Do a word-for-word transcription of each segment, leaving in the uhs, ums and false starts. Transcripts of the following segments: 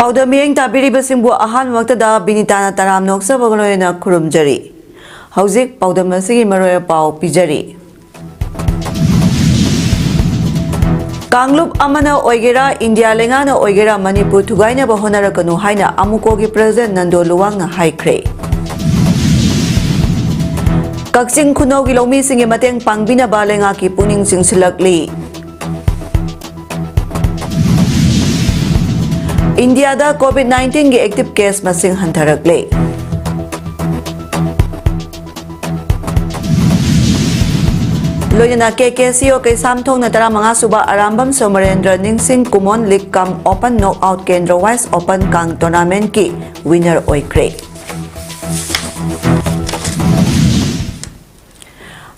ꯄꯥꯎꯗꯝ ꯃꯤꯠꯌꯦꯡ ꯇꯥꯕꯤꯔꯤꯕꯁꯤꯡꯕꯨ ꯑꯍꯥꯟꯕꯃꯛꯇꯗ ꯕꯤꯅꯤꯇꯥꯅ ꯇꯔꯥꯝꯅ ꯑꯣꯛꯆꯕꯒ ꯂꯣꯏꯅꯅ ꯈꯨꯔꯨꯝꯖꯔꯤ꯫ ꯍꯧꯖꯤꯛ ꯄꯥꯎꯗꯝ ꯑꯁꯤꯒꯤ ꯃꯔꯣꯏ ꯄꯥꯎ ꯄꯤꯖꯔꯤ꯫ ꯀꯥꯡꯂꯨꯞ ꯑꯃꯅ ꯑꯣꯏꯒꯦꯔꯥ, ꯏꯟꯗꯤꯌꯥ ꯂꯩꯉꯥꯛꯅ ꯑꯣꯏꯒꯦꯔꯥ, ꯃꯅꯤꯄꯨꯔ ꯊꯨꯒꯥꯏꯅꯕ ꯍꯣꯠꯅꯔꯛꯀꯅꯨ ꯍꯥꯏꯅ ꯑꯃꯨꯀꯣꯒꯤ ꯄ꯭ꯔꯁꯤꯗꯦꯟꯠ ꯅꯟꯗꯣ ꯂꯨꯋꯥꯡꯅ ꯍꯥꯏꯈ꯭ꯔꯦ꯫ ꯀꯛꯆꯤꯡ ꯈꯨꯅꯧꯒꯤ ꯂꯧꯃꯤꯁꯤꯡꯒꯤ ꯃꯇꯦꯡ ꯄꯥꯡꯕꯤꯅꯕ ꯂꯩꯉꯥꯛꯀꯤ ꯄꯨꯛꯅꯤꯡ ꯆꯤꯡꯁꯤꯜꯂꯛꯂꯤ꯫ ꯏꯟꯗꯤꯌꯥꯗ ꯀꯣꯚꯤꯗ ꯅꯥꯏꯟꯇꯤꯟꯒꯤ ꯑꯦꯛꯇꯤꯚ ꯀꯦꯁ ꯃꯁꯤꯡ ꯍꯟꯊꯔꯛꯂꯦ꯫ ꯂꯣꯏꯅꯅ ꯀꯦ ꯀꯦ ꯁꯤ ꯑꯣ ꯀꯩꯁꯥꯝꯊꯣꯡꯅ ꯇꯔꯥꯃꯉꯥ ꯁꯨꯕ ꯑꯔꯥꯝꯕꯝ ꯁꯣꯃꯔꯦꯟꯗ꯭ꯔ ꯅꯤꯡꯁꯤꯡ ꯀꯨꯃꯣꯟ ꯂꯤꯒ ꯀꯝ ꯑꯣꯄꯟ ꯅꯣꯛ ꯑꯥꯎꯠ ꯀꯦꯟꯗ꯭ꯔ ꯋꯥꯏꯁ ꯑꯣꯄꯟ ꯀꯥꯡ ꯇꯣꯔꯅꯥꯃꯦꯟꯠꯀꯤ ꯋꯤꯟꯅꯔ ꯑꯣꯏꯈ꯭ꯔꯦ꯫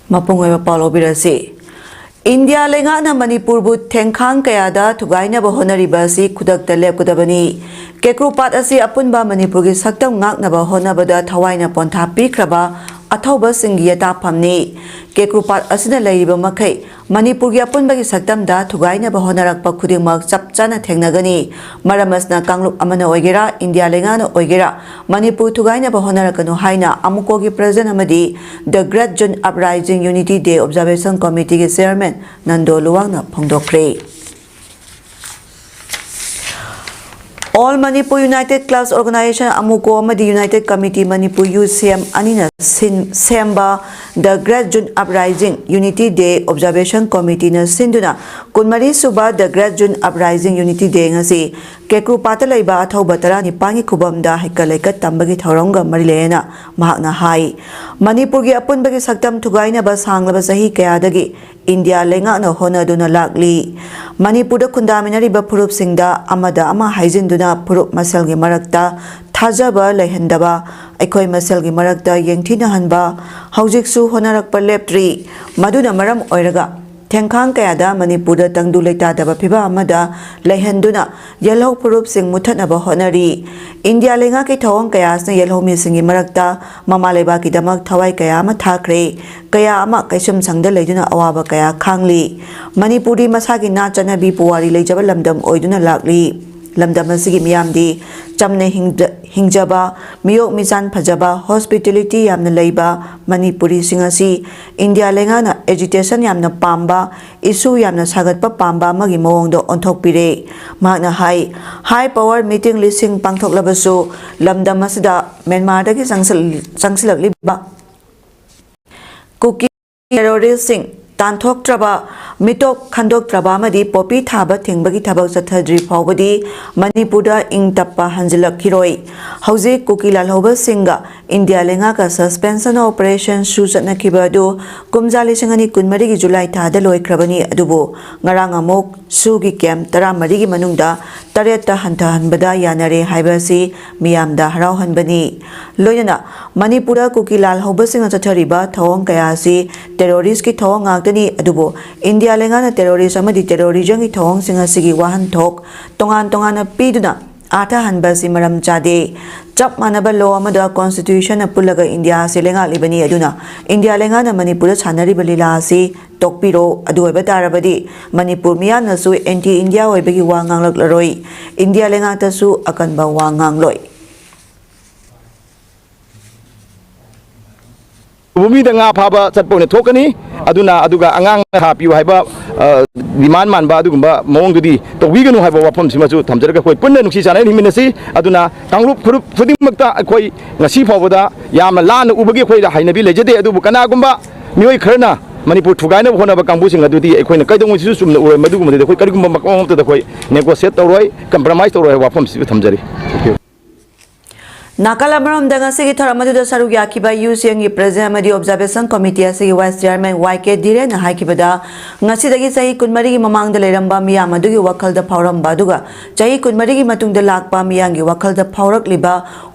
ꯃꯄꯨꯡ ꯑꯣꯏꯕ ꯄꯥꯎ ꯂꯧꯕꯤꯔꯁꯤ꯫ ꯏꯟꯗꯤꯌꯥ ꯂꯩꯉꯥꯛꯅ ꯃꯅꯤꯄꯨꯔꯕꯨ ꯊꯦꯡꯈꯥꯡ ꯀꯌꯥꯗ ꯊꯨꯒꯥꯏꯅꯕ ꯍꯣꯠꯅꯔꯤꯕ ꯑꯁꯤ ꯈꯨꯗꯛꯇ ꯂꯦꯞꯀꯗꯕꯅꯤ꯫ ꯀꯦꯀ꯭ꯔꯨꯄꯥꯠ ꯑꯁꯤ ꯑꯄꯨꯟꯕ ꯃꯅꯤꯄꯨꯔꯒꯤ ꯁꯛꯇꯝ ꯉꯥꯛꯅꯕ ꯍꯣꯠꯅꯕꯗ ꯊꯋꯥꯏꯅ ꯄꯣꯟꯊꯥ ꯄꯤꯈ꯭ꯔꯕ ꯑꯊꯧꯕꯁꯤꯡꯒꯤ ꯌꯦꯇꯥꯐꯝꯅꯤ꯫ ꯀꯦꯀ꯭ꯔꯨꯄꯥꯠ ꯑꯁꯤꯗ ꯂꯩꯔꯤꯕ ꯃꯈꯩ ꯃꯅꯤꯄꯨꯔꯒꯤ ꯑꯄꯨꯟꯕꯒꯤ ꯁꯛꯇꯝꯗ ꯊꯨꯒꯥꯏꯅꯕ ꯍꯣꯠꯅꯔꯛꯄ ꯈꯨꯗꯤꯡꯃꯛ ꯆꯞ ꯆꯥꯅ ꯊꯦꯡꯅꯒꯅꯤ꯫ ꯃꯔꯝ ꯑꯁꯤꯅ ꯀꯥꯡꯂꯨꯞ ꯑꯃꯅ ꯑꯣꯏꯒꯦꯔꯥ, ꯏꯟꯗꯤꯌꯥ ꯂꯩꯉꯥꯛꯅ ꯑꯣꯏꯒꯦꯔꯥ, ꯃꯅꯤꯄꯨꯔ ꯊꯨꯒꯥꯏꯅꯕ ꯍꯣꯠꯅꯔꯛꯀꯅꯨ ꯍꯥꯏꯅ ꯑꯃꯨꯀꯣꯒꯤ ꯄ꯭ꯔꯁꯤꯗꯦꯟꯠ ꯑꯃꯗꯤ The Great June Uprising Unity Day Observation Committeeꯒꯤ ꯆꯤꯌꯔꯃꯦꯟ ꯅꯟꯗꯣ ꯂꯨꯋꯥꯡꯅ ꯐꯣꯡꯗꯣꯛꯈ꯭ꯔꯦ꯫ All Manipur United Clubs Organization, AMUCO, ꯑꯃꯗꯤ United Committee Manipur, U C M, ꯑꯅꯤꯅ ꯁꯤꯟ-, ꯁꯦꯝꯕ The Great June Uprising Unity Day Observation Committeeꯅ ꯁꯤꯟꯗꯨꯅ ꯀꯨꯟꯃꯔꯤ ꯁꯨꯕ The Great June Uprising Unity Day ꯉꯁꯤ ꯀꯦꯀ꯭ꯔꯨꯄꯥꯠꯇ ꯂꯩꯕ ꯑꯊꯧꯕ ꯇꯔꯥꯅꯤꯄꯥꯟꯒꯤ ꯈꯨꯕꯝꯗ ꯍꯩꯀꯠ ꯂꯩꯀꯠ ꯇꯝꯕꯒꯤ ꯊꯧꯔꯝꯒ ꯃꯔꯤ ꯂꯩꯅꯅ ꯃꯍꯥꯛꯅ ꯍꯥꯏ, ꯃꯅꯤꯄꯨꯔꯒꯤ ꯑꯄꯨꯟꯕꯒꯤ ꯁꯛꯇꯝ ꯊꯨꯒꯥꯏꯅꯕ ꯁꯥꯡꯂꯕ ꯆꯍꯤ ꯀꯌꯥꯗꯒꯤ ꯏꯟꯗꯤꯌꯥ ꯂꯩꯉꯥꯛꯅ ꯍꯣꯠꯅꯗꯨꯅ ꯂꯥꯛꯂꯤ꯫ ꯃꯅꯤꯄꯨꯔꯗ ꯈꯨꯟꯗꯥꯃꯤꯟꯅꯔꯤꯕ ꯐꯨꯔꯨꯞꯁꯤꯡꯗ ꯑꯃꯗ ꯑꯃ ꯍꯥꯏꯖꯤꯟꯗꯨꯅ ꯐꯨꯔꯨꯞ ꯃꯁꯦꯜꯒꯤ ꯃꯔꯛꯇ ꯊꯥꯖꯕ ꯂꯩꯍꯟꯗꯕ, ꯑꯩꯈꯣꯏ ꯃꯁꯦꯜꯒꯤ ꯃꯔꯛꯇ ꯌꯦꯡꯊꯤꯅꯍꯟꯕ ꯍꯧꯖꯤꯛꯁꯨ ꯍꯣꯠꯅꯔꯛꯄ ꯂꯦꯞꯇ꯭ꯔꯤ꯫ ꯃꯗꯨꯅ ꯃꯔꯝ ꯑꯣꯏꯔꯒ ꯊꯦꯡꯈꯥꯡ ꯀꯌꯥꯗ ꯃꯅꯤꯄꯨꯔꯗ ꯇꯪꯗꯨ ꯂꯩꯇꯥꯗꯕ ꯐꯤꯚꯝ ꯑꯃꯗ ꯂꯩꯍꯟꯗꯨꯅ ꯌꯦꯜꯍꯧ ꯐꯨꯔꯨꯞꯁꯤꯡ ꯃꯨꯠꯊꯠꯅꯕ ꯍꯣꯠꯅꯔꯤ꯫ ꯏꯟꯗꯤꯌꯥ ꯂꯩꯉꯥꯛꯀꯤ ꯊꯧꯑꯣꯡ ꯀꯌꯥ ꯑꯁꯤꯅ ꯌꯦꯜꯍꯧ ꯃꯤꯁꯤꯡꯒꯤ ꯃꯔꯛꯇ ꯃꯃꯥ ꯂꯩꯕꯥꯛꯀꯤꯗꯃꯛ ꯊꯋꯥꯏ ꯀꯌꯥ ꯑꯃ ꯊꯥꯈ꯭ꯔꯦ꯫ ꯀꯌꯥ ꯑꯃ ꯀꯩꯁꯨꯝꯁꯪꯗ ꯂꯩꯗꯨꯅ ꯑꯋꯥꯕ ꯀꯌꯥ ꯈꯥꯡꯂꯤ꯫ ꯃꯅꯤꯄꯨꯔꯗꯤ ꯃꯁꯥꯒꯤ ꯅꯥꯠ ꯆꯠꯅꯕꯤ ꯄꯨꯋꯥꯔꯤ ꯂꯩꯖꯕ ꯂꯝꯗꯝ ꯑꯣꯏꯗꯨꯅ ꯂꯥꯛꯂꯤ꯫ ꯂꯝꯗꯝ ꯑꯁꯤꯒꯤ ꯃꯤꯌꯥꯝꯗꯤ ꯆꯝꯅ ꯍꯤꯡꯗ-, ꯍꯤꯡꯖꯕ, ꯃꯤꯑꯣꯛ ꯃꯤꯆꯥꯟ ꯐꯖꯕ, hospitality ꯌꯥꯝꯅ ꯂꯩꯕ ꯃꯅꯤꯄꯨꯔꯤꯁꯤꯡ ꯑꯁꯤ ꯏꯟꯗꯤꯌꯥ ꯂꯩꯉꯥꯛꯅ agitation ꯌꯥꯝꯅ ꯄꯥꯝꯕ, issue ꯌꯥꯝꯅ ꯁꯥꯒꯠꯄ ꯄꯥꯝꯕ ꯑꯃꯒꯤ ꯃꯑꯣꯡꯗ ꯑꯣꯟꯊꯣꯛꯄꯤꯔꯦ꯫ ꯃꯍꯥꯛꯅ ꯍꯥꯏ, high power meeting ꯂꯤꯁꯤꯡ ꯄꯥꯡꯊꯣꯛꯂꯕꯁꯨ ꯂꯝꯗꯝ ꯑꯁꯤꯗ ꯃ꯭ꯌꯥꯟꯃꯥꯔꯗꯒꯤ ꯆꯪꯁꯤꯜ-, ꯆꯪꯁꯤꯜꯂꯛꯂꯤꯕ ꯀꯨꯀꯤ terroristꯁꯤꯡ ꯇꯥꯟꯊꯣꯛꯇ꯭ꯔꯕ, ꯃꯤꯇꯣꯞ ꯈꯟꯗꯣꯛꯇ꯭ꯔꯕ ꯑꯃꯗꯤ ꯄꯣꯄꯤ ꯊꯥꯕ ꯊꯤꯡꯕꯒꯤ ꯊꯕꯛ ꯆꯠꯊꯗ꯭ꯔꯤ ꯐꯥꯎꯕꯗꯤ ꯃꯅꯤꯄꯨꯔꯗ ꯏꯪ ꯇꯞꯄ ꯍꯟꯖꯤꯜꯂꯛꯈꯤꯔꯣꯏ꯫ ꯍꯧꯖꯤꯛ ꯀꯨꯀꯤ ꯂꯥꯜꯍꯧꯕꯁꯤꯡꯒ ꯏꯟꯗꯤꯌꯥ ꯂꯩꯉꯥꯛꯀ suspension operationꯁꯨ ꯆꯠꯅꯈꯤꯕ ꯑꯗꯨ ꯀꯨꯝꯖꯥ ꯂꯤꯁꯤꯡ ꯑꯅꯤ ꯀꯨꯟꯃꯔꯤꯒꯤ ꯖꯨꯂꯥꯏ ꯊꯥꯗ ꯂꯣꯏꯈ꯭ꯔꯕꯅꯤ꯫ ꯑꯗꯨꯕꯨ ꯉꯔꯥꯡ ꯑꯃꯨꯛ ꯁꯨꯒꯤ camp ꯇꯔꯥꯃꯔꯤꯒꯤ ꯃꯅꯨꯡꯗ ꯇꯔꯦꯠꯇ ꯍꯟꯊꯍꯟꯕꯗ ꯌꯥꯅꯔꯦ ꯍꯥꯏꯕ ꯑꯁꯤ ꯃꯤꯌꯥꯝꯗ ꯍꯔꯥꯎꯍꯟꯕꯅꯤ꯫ ꯂꯣꯏꯅꯅ ꯃꯅꯤꯄꯨꯔꯗ ꯀꯨꯀꯤ ꯂꯥꯜꯍꯧꯕꯁꯤꯡꯅ ꯆꯠꯊꯔꯤꯕ ꯊꯧꯑꯣꯡ ꯀꯌꯥ ꯑꯁꯤ terroristꯀꯤ ꯊꯧꯑꯣꯡ ꯉꯥꯛꯇꯅꯤ꯫ ꯑꯗꯨꯕꯨ ꯏꯟꯗꯤꯌꯥ ꯂꯩꯉꯥꯛꯅ terrorist ꯑꯃꯗꯤ terrorismꯒꯤ ꯊꯧꯑꯣꯡꯁꯤꯡ ꯑꯁꯤꯒꯤ ꯋꯥꯍꯟꯊꯣꯛ ꯇꯣꯉꯥꯟ ꯇꯣꯉꯥꯟꯅ ꯄꯤꯗꯨꯅ ꯑꯥꯊ ꯍꯟꯕ ꯑꯁꯤ ꯃꯔꯝ ꯆꯥꯗꯦ꯫ ꯆꯞ ꯃꯥꯟꯅꯕ law ꯑꯃꯗ constitutionꯅ ꯄꯨꯜꯂꯒ ꯏꯟꯗꯤꯌꯥ ꯑꯁꯤ ꯂꯩꯉꯥꯛꯂꯤꯕꯅꯤ꯫ ꯑꯗꯨꯅ ꯏꯟꯗꯤꯌꯥ ꯂꯩꯉꯥꯛꯅ ꯃꯅꯤꯄꯨꯔꯗ ꯁꯥꯟꯅꯔꯤꯕ ꯂꯤꯂꯥ ꯑꯁꯤ ꯇꯣꯛꯄꯤꯔꯣ꯫ ꯑꯗꯨ ꯑꯣꯏꯕ ꯇꯥꯔꯕꯗꯤ ꯃꯅꯤꯄꯨꯔ ꯃꯤꯌꯥꯝꯅꯁꯨ anti India ꯑꯣꯏꯕꯒꯤ ꯋꯥ ꯉꯥꯡꯂꯛꯂꯔꯣꯏ, ꯏꯟꯗꯤꯌꯥ ꯂꯩꯉꯥꯛꯇꯁꯨ ꯑꯀꯟꯕ ꯋꯥ ꯉꯥꯡꯂꯣꯏ꯫ ꯎꯕꯨꯃꯤꯗ ꯉꯥ ꯐꯥꯕ ꯆꯠꯄ ꯑꯣꯏꯅ ꯊꯣꯛꯀꯅꯤ꯫ ꯑꯗꯨꯅ, ꯑꯗꯨꯒ ꯑꯉꯥꯡ ꯊꯥ ꯄꯤꯌꯨ ꯍꯥꯏꯕ, ꯑ, demand ꯃꯥꯟꯕ ꯑꯗꯨꯒꯨꯝꯕ ꯃꯑꯣꯡꯗꯨꯗꯤ ꯇꯧꯕꯤꯒꯅꯨ ꯍꯥꯏꯕ ꯋꯥꯐꯝꯁꯤꯃꯁꯨ ꯊꯝꯖꯔꯒ, ꯑꯩꯈꯣꯏ ꯄꯨꯟꯅ ꯅꯨꯡꯁꯤ ꯆꯥꯟꯅꯅ ꯍꯤꯡꯃꯤꯟꯅꯁꯤ꯫ ꯑꯗꯨꯅ ꯀꯥꯡꯂꯨꯞ ꯐꯨꯔꯨꯞ ꯈꯨꯗꯤꯡꯃꯛꯇ ꯑꯩꯈꯣꯏ ꯉꯁꯤ ꯐꯥꯎꯕꯗ ꯌꯥꯝꯅ ꯂꯥꯟꯅ ꯎꯕꯒꯤ ꯑꯩꯈꯣꯏꯗ ꯍꯩꯅꯕꯤ ꯂꯩꯖꯗꯦ꯫ ꯑꯗꯨꯕꯨ ꯀꯅꯥꯒꯨꯝꯕ ꯃꯤꯑꯣꯏ ꯈꯔꯅ ꯃꯅꯤꯄꯨꯔ ꯊꯨꯒꯥꯏꯅꯕ ꯍꯣꯠꯅꯕ ꯀꯥꯡꯕꯨꯁꯤꯡ ꯑꯗꯨꯗꯤ ꯑꯩꯈꯣꯏꯅ ꯀꯩꯗꯧꯉꯩꯗꯁꯨ ꯆꯨꯝꯅ ꯎꯔꯣꯏ꯫ ꯃꯗꯨꯒꯨꯝꯕꯗꯨꯗꯤ ꯑꯩꯈꯣꯏ ꯀꯔꯤꯒꯨꯝꯕ ꯃꯑꯣꯡ ꯑꯃꯠꯇꯗ ꯑꯩꯈꯣꯏ negotiate ꯇꯧꯔꯣꯏ, compromise ꯇꯧꯔꯣꯏ ꯍꯥꯏꯕ ꯋꯥꯐꯝꯁꯤꯁꯨ ꯊꯝꯖꯔꯤ꯫ ꯅꯥꯀꯜ ꯑꯃꯔꯣꯝꯗ ꯉꯁꯤꯒꯤ ꯊꯧꯔꯝ ꯑꯗꯨꯗ ꯁꯔꯨꯛ ꯌꯥꯈꯤꯕ ꯌꯨ ꯁꯤ ꯑꯦꯟꯒꯤ president ꯑꯃꯗꯤ observation committee ꯑꯁꯤꯒꯤ vice chairman ꯋꯥꯏ ꯀꯦ ꯙꯤꯔꯦꯟꯅ ꯍꯥꯏꯈꯤꯕꯗ, ꯉꯁꯤꯗꯒꯤ ꯆꯍꯤ ꯀꯨꯟꯃꯔꯤꯒꯤ ꯃꯃꯥꯡꯗ ꯂꯩꯔꯝꯕ ꯃꯤꯌꯥꯝ ꯑꯗꯨꯒꯤ ꯋꯥꯈꯜꯗ ꯐꯥꯎꯔꯝꯕ ꯑꯗꯨꯒ ꯆꯍꯤ ꯀꯨꯟꯃꯔꯤꯒꯤ ꯃꯇꯨꯡꯗ ꯂꯥꯛꯄ ꯃꯤꯌꯥꯝꯒꯤ ꯋꯥꯈꯜꯗ ꯐꯥꯎꯔꯛꯂꯤꯕ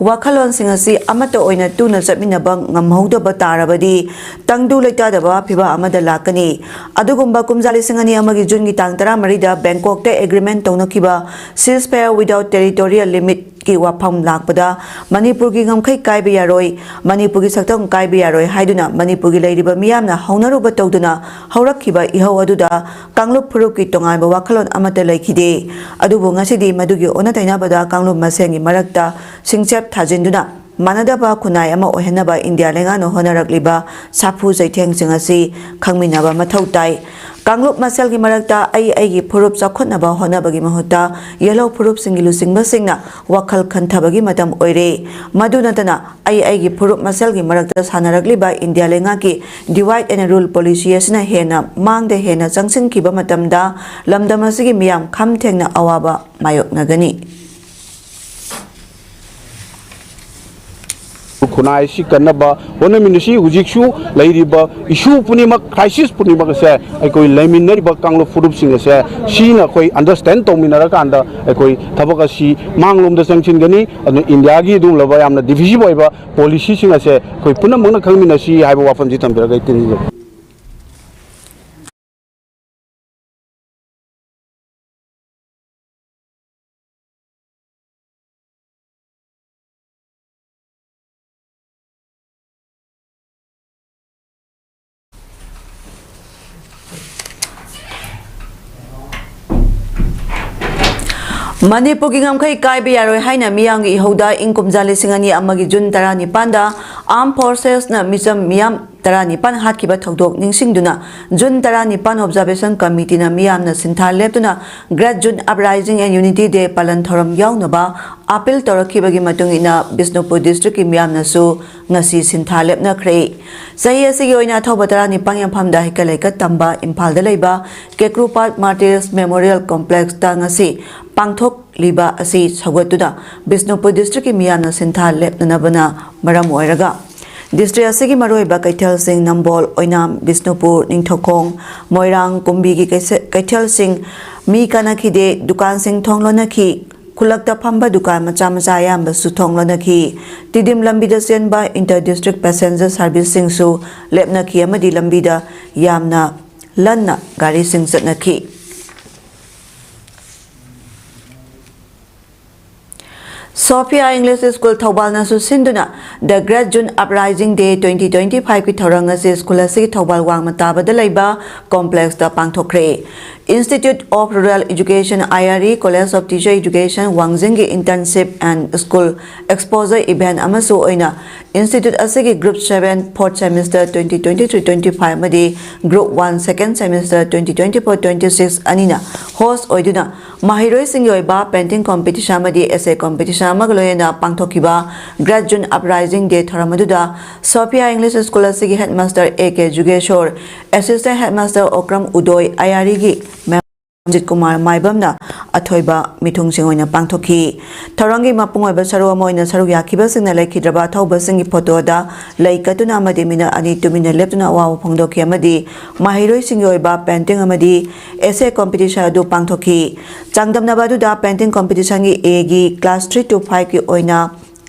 ꯋꯥꯈꯜꯂꯣꯟꯁꯤꯡ ꯑꯁꯤ ꯑꯃꯠꯇ ꯑꯣꯏꯅ ꯇꯨꯅ ꯆꯠꯃꯤꯟꯅꯕ ꯉꯝꯍꯧꯗꯕ ꯇꯥꯔꯕꯗꯤ ꯇꯪꯗꯨ ꯂꯩꯇꯥꯗꯕ ꯐꯤꯚꯝ ꯑꯃꯗ ꯂꯥꯛꯀꯅꯤ꯫ ꯑꯗꯨꯒꯨꯝꯕ ꯀꯨꯝꯖꯥ ꯂꯤꯁꯤꯡ ꯑꯅꯤ ꯑꯃꯒꯤ ꯖꯨꯟꯒꯤ ꯇꯥꯡ ꯇꯔꯥꯃꯔꯤꯗ ꯕꯦꯡꯀꯣꯛꯇ agreement ꯇꯧꯅꯈꯤꯕ ceasefire without territorial limit ꯋꯥꯐꯝ ꯂꯥꯛꯄꯗ ꯃꯅꯤꯄꯨꯔꯒꯤ ꯉꯝꯈꯩ ꯀꯥꯏꯕ ꯌꯥꯔꯣꯏ, ꯃꯅꯤꯄꯨꯔꯒꯤ ꯁꯛꯇꯝ ꯀꯥꯏꯕ ꯌꯥꯔꯣꯏ ꯍꯥꯏꯗꯨꯅ ꯃꯅꯤꯄꯨꯔꯒꯤ ꯂꯩꯔꯤꯕ ꯃꯤꯌꯥꯝꯅ ꯍꯧꯅꯔꯨꯕ ꯇꯧꯗꯨꯅ ꯍꯧꯔꯛꯈꯤꯕ ꯏꯍꯧ ꯑꯗꯨꯗ ꯀꯥꯡꯂꯨꯞ ꯐꯨꯔꯨꯞꯀꯤ ꯇꯣꯉꯥꯟꯕ ꯋꯥꯈꯜꯂꯣꯟ ꯑꯃꯠꯇ ꯂꯩꯈꯤꯗꯦ꯫ ꯑꯗꯨꯕꯨ ꯉꯁꯤꯗꯤ ꯃꯗꯨꯒꯤ ꯑꯣꯟꯅ ꯇꯩꯅꯕꯗ ꯀꯥꯡꯂꯨꯞ ꯃꯁꯦꯟꯒꯤ ꯃꯔꯛꯇ ꯁꯤꯡꯆꯞ ꯊꯥꯖꯤꯟꯗꯨꯅ ꯃꯥꯟꯅꯗꯕ ꯈꯨꯟꯅꯥꯏ ꯑꯃ ꯑꯣꯏꯍꯟꯅꯕ ꯏꯟꯗꯤꯌꯥ ꯂꯩꯉꯥꯛꯅ ꯍꯣꯠꯅꯔꯛꯂꯤꯕ ꯁꯥꯐꯨ ꯆꯩꯊꯦꯡꯁꯤꯡ ꯑꯁꯤ ꯈꯪꯃꯤꯟꯅꯕ ꯃꯊꯧ ꯇꯥꯏ꯫ ꯀꯥꯡꯂꯨꯞ ꯃꯁꯦꯜꯒꯤ ꯃꯔꯛꯇ ꯑꯩ ꯑꯩꯒꯤ ꯐꯨꯔꯨꯞ ꯆꯥꯎꯈꯠꯅꯕ ꯍꯣꯠꯅꯕꯒꯤ ꯃꯍꯨꯠꯇ ꯌꯦꯜꯍꯧ ꯐꯨꯔꯨꯞꯁꯤꯡꯒꯤ ꯂꯨꯆꯤꯡꯕꯁꯤꯡꯅ ꯋꯥꯈꯜ ꯈꯟꯊꯕꯒꯤ ꯃꯇꯝ ꯑꯣꯏꯔꯦ꯫ ꯃꯗꯨ ꯅꯠꯇꯅ ꯑꯩ ꯑꯩꯒꯤ ꯐꯨꯔꯨꯞ ꯃꯁꯦꯜꯒꯤ ꯃꯔꯛꯇ ꯁꯥꯟꯅꯔꯛꯂꯤꯕ ꯏꯟꯗꯤꯌꯥ ꯂꯩꯉꯥꯛꯀꯤ divide and rule policy ꯑꯁꯤꯅ ꯍꯦꯟꯅ ꯃꯥꯡꯗ ꯍꯦꯟꯅ ꯆꯪꯁꯤꯟꯈꯤꯕ ꯃꯇꯝꯗ ꯂꯝꯗꯝ ꯑꯁꯤꯒꯤ ꯃꯤꯌꯥꯝ ꯈꯝ ꯊꯦꯡꯅ ꯑꯋꯥꯕ ꯃꯥꯌꯣꯛꯅꯒꯅꯤ꯫ ꯈꯨꯟꯅꯥꯏ ꯑꯁꯤ ꯀꯟꯅꯕ ꯍꯣꯠꯅꯃꯤꯟꯅꯁꯤ꯫ ꯍꯧꯖꯤꯛꯁꯨ ꯂꯩꯔꯤꯕ issue ꯄꯨꯝꯅꯃꯛ, crisis ꯄꯨꯝꯅꯃꯛ ꯑꯁꯦ ꯑꯩꯈꯣꯏ ꯂꯩꯃꯤꯟꯅꯔꯤꯕ ꯀꯥꯡꯂꯨꯞ ꯐꯨꯔꯨꯞꯁꯤꯡ ꯑꯁꯦ ꯁꯤꯅ ꯑꯩꯈꯣꯏ understand ꯇꯧꯃꯤꯟꯅꯔꯀꯥꯟꯗ ꯑꯩꯈꯣꯏ ꯊꯕꯛ ꯑꯁꯤ ꯃꯥꯡꯂꯣꯝꯗ ꯆꯪꯁꯤꯟꯒꯅꯤ꯫ ꯑꯗꯨꯅ ꯏꯟꯗꯤꯌꯥꯒꯤ ꯑꯗꯨꯒꯨꯝꯂꯕ ꯌꯥꯝꯅ divisive ꯑꯣꯏꯕ policy ꯁꯤꯡ ꯑꯁꯦ ꯑꯩꯈꯣꯏ ꯄꯨꯝꯅꯃꯛꯅ ꯈꯪꯃꯤꯟꯅꯁꯤ ꯍꯥꯏꯕ ꯋꯥꯐꯝꯁꯤ ꯊꯝꯖꯔꯒ ꯑꯩ ꯇꯦꯟꯖꯒꯦ꯫ ꯃꯅꯤꯄꯨꯔꯒꯤ ꯉꯝꯈꯩ ꯀꯥꯏꯕ ꯌꯥꯔꯣꯏ ꯍꯥꯏꯅ ꯃꯤꯌꯥꯝꯒꯤ ꯏꯍꯧꯗ ꯏꯪ ꯀꯨꯝꯖꯥ ꯂꯤꯁꯤꯡ ꯑꯅꯤ ꯑꯃꯒꯤ ꯖꯨꯟ ꯇꯔꯥꯅꯤꯄꯥꯟꯗ Armed Forces ꯅ ꯃꯤꯆꯝ ꯃꯤꯌꯥꯝ ꯇꯔꯥꯅꯤꯄꯥꯟ ꯍꯥꯠꯈꯤꯕ ꯊꯧꯗꯣꯛ ꯅꯤꯡꯁꯤꯡꯗꯨꯅ ꯖꯨꯟ ꯇꯔꯥꯅꯤꯄꯥꯟ Observation Committee ꯅ ꯃꯤꯌꯥꯝꯅ ꯁꯤꯟꯊꯥ ꯂꯦꯞꯇꯨꯅ Great June Uprising and Unity Day ꯄꯥꯂꯟ ꯊꯧꯔꯝ ꯌꯥꯎꯅꯕ appeal ꯇꯧꯔꯛꯈꯤꯕꯒꯤ ꯃꯇꯨꯡ ꯏꯟꯅ ꯕꯤꯁꯅꯨꯄꯨꯔ district ꯀꯤ ꯃꯤꯌꯥꯝꯅꯁꯨ ꯉꯁꯤ ꯁꯤꯟꯊꯥ ꯂꯦꯞꯅꯈ꯭ꯔꯦ꯫ ꯆꯍꯤ ꯑꯁꯤꯒꯤ ꯑꯣꯏꯅ ꯑꯊꯧꯕ ꯇꯔꯥꯅꯤꯄꯥꯟ ꯌꯥꯝꯐꯝꯗ ꯍꯩꯀꯠ ꯂꯩꯀꯠ ꯇꯝꯕ ꯏꯝꯐꯥꯜꯗ ꯂꯩꯕ ꯀꯦꯀ꯭ꯔꯨꯄꯥꯠ Martyrs Memorial Complex ꯇ ꯉꯁꯤ ꯄꯥꯡꯊꯣꯛꯂꯤꯕ ꯑꯁꯤ ꯁꯧꯒꯠꯇꯨꯅ ꯕꯤꯁꯅꯨꯄꯨꯔ district ꯀꯤ ꯃꯤꯌꯥꯝꯅ ꯁꯤꯟꯊꯥ ꯂꯦꯞꯅꯅꯕꯅ ꯃꯔꯝ ꯑꯣꯏꯔꯒ district ꯑꯁꯤꯒꯤ ꯃꯔꯨꯑꯣꯏꯕ ꯀꯩꯊꯦꯜꯁꯤꯡ ꯅꯝꯕꯣꯜ, ꯑꯣꯏꯅꯥꯝ, ꯕꯤꯁꯅꯨꯄꯨꯔ, ꯅꯤꯡꯊꯧꯈꯣꯡ, ꯃꯣꯏꯔꯥꯡ, ꯀꯨꯝꯕꯤꯒꯤ ꯀꯩꯁꯦ-, ꯀꯩꯊꯦꯜꯁꯤꯡ ꯃꯤ ꯀꯥꯅꯈꯤꯗꯦ, ꯗꯨꯀꯥꯟꯁꯤꯡ ꯊꯣꯡ ꯂꯣꯟꯅꯈꯤ꯫ ꯈꯨꯜꯂꯛꯇ ꯐꯝꯕ ꯗꯨꯀꯥꯟ ꯃꯆꯥ ꯃꯆꯥ ꯑꯌꯥꯝꯕꯁꯨ ꯊꯣꯡ ꯂꯣꯟꯅꯈꯤ꯫ ꯇꯤꯗꯤꯝ ꯂꯝꯕꯤꯗ ꯆꯦꯟꯕ inter district passenger service ꯁꯤꯡꯁꯨ ꯂꯦꯞꯅꯈꯤ ꯑꯃꯗꯤ ꯂꯝꯕꯤꯗ ꯌꯥꯝꯅ ꯂꯟꯅ ꯒꯥꯔꯤꯁꯤꯡ ꯆꯠꯅꯈꯤ꯫ Sophia English School ꯊꯧꯕꯥꯜꯅꯁꯨ ꯁꯤꯟꯗꯨꯅ The Great June Uprising Day twenty twenty-five ꯀꯤ ꯊꯧꯔꯝ ꯑꯁꯤ ꯁ꯭ꯀꯨꯜ ꯑꯁꯤꯒꯤ ꯊꯧꯕꯥꯜ ꯋꯥꯡꯃ ꯇꯥꯕꯗ ꯂꯩꯕ ꯀꯣꯝꯄ꯭ꯂꯦꯛꯁꯇ ꯄꯥꯡꯊꯣꯛꯈ꯭ꯔꯦ꯫ Institute of Rural Education, I R E, College of Teacher Education, ꯋꯥꯡꯖꯤꯡꯒꯤ Internship and School Exposure Event ꯑꯃꯁꯨ ꯑꯣꯏꯅ Institute ꯑꯁꯤꯒꯤ Group seven, fourth semester twenty twenty-three twenty-five ꯑꯃꯗꯤ Group one, second semester twenty twenty-four twenty-six ꯑꯅꯤꯅ host ꯑꯣꯏꯗꯨꯅ ꯃꯍꯩꯔꯣꯏꯁꯤꯡꯒꯤ ꯑꯣꯏꯕ painting competition ꯑꯃꯗꯤ essay competition ꯑꯃꯒ ꯂꯣꯏꯅꯅ ꯄꯥꯡꯊꯣꯛꯈꯤꯕ Great June Uprising Day ꯊꯧꯔꯝ ꯑꯗꯨꯗ Sophia English School ꯑꯁꯤꯒꯤ headmaster A K Jugeshor, assistant headmaster Okram ꯎꯗꯣꯏ, I R E ꯒꯤ ꯃꯦꯝ ꯔꯟꯖꯤꯠ ꯀꯨꯃꯥꯔ ꯃꯥꯏꯕꯝꯅ ꯑꯊꯣꯏꯕ ꯃꯤꯊꯨꯡꯁꯤꯡ ꯑꯣꯏꯅ ꯄꯥꯡꯊꯣꯛꯈꯤ꯫ ꯊꯧꯔꯝꯒꯤ ꯃꯄꯨꯡ ꯑꯣꯏꯕ ꯁꯔꯨꯛ ꯑꯃ ꯑꯣꯏꯅ ꯁꯔꯨꯛ ꯌꯥꯈꯤꯕꯁꯤꯡꯅ ꯂꯩꯈꯤꯗ꯭ꯔꯕ ꯑꯊꯧꯕꯁꯤꯡꯒꯤ ꯐꯣꯇꯣꯗ ꯂꯩ ꯀꯠꯇꯨꯅ ꯑꯃꯗꯤ ꯃꯤꯅꯠ ꯑꯅꯤ ꯇꯨꯃꯤꯟꯅ ꯂꯦꯞꯇꯨꯅ ꯑꯋꯥꯕ ꯐꯣꯡꯗꯣꯛꯈꯤ ꯑꯃꯗꯤ ꯃꯍꯩꯔꯣꯏꯁꯤꯡꯒꯤ ꯑꯣꯏꯕ painting ꯑꯃꯗꯤ essay competition ꯑꯗꯨ ꯄꯥꯡꯊꯣꯛꯈꯤ꯫ ꯆꯥꯡꯗꯝꯅꯕ ꯑꯗꯨꯗ painting competition ꯒꯤ A ꯒꯤ class three to five ꯀꯤ ꯑꯣꯏꯅ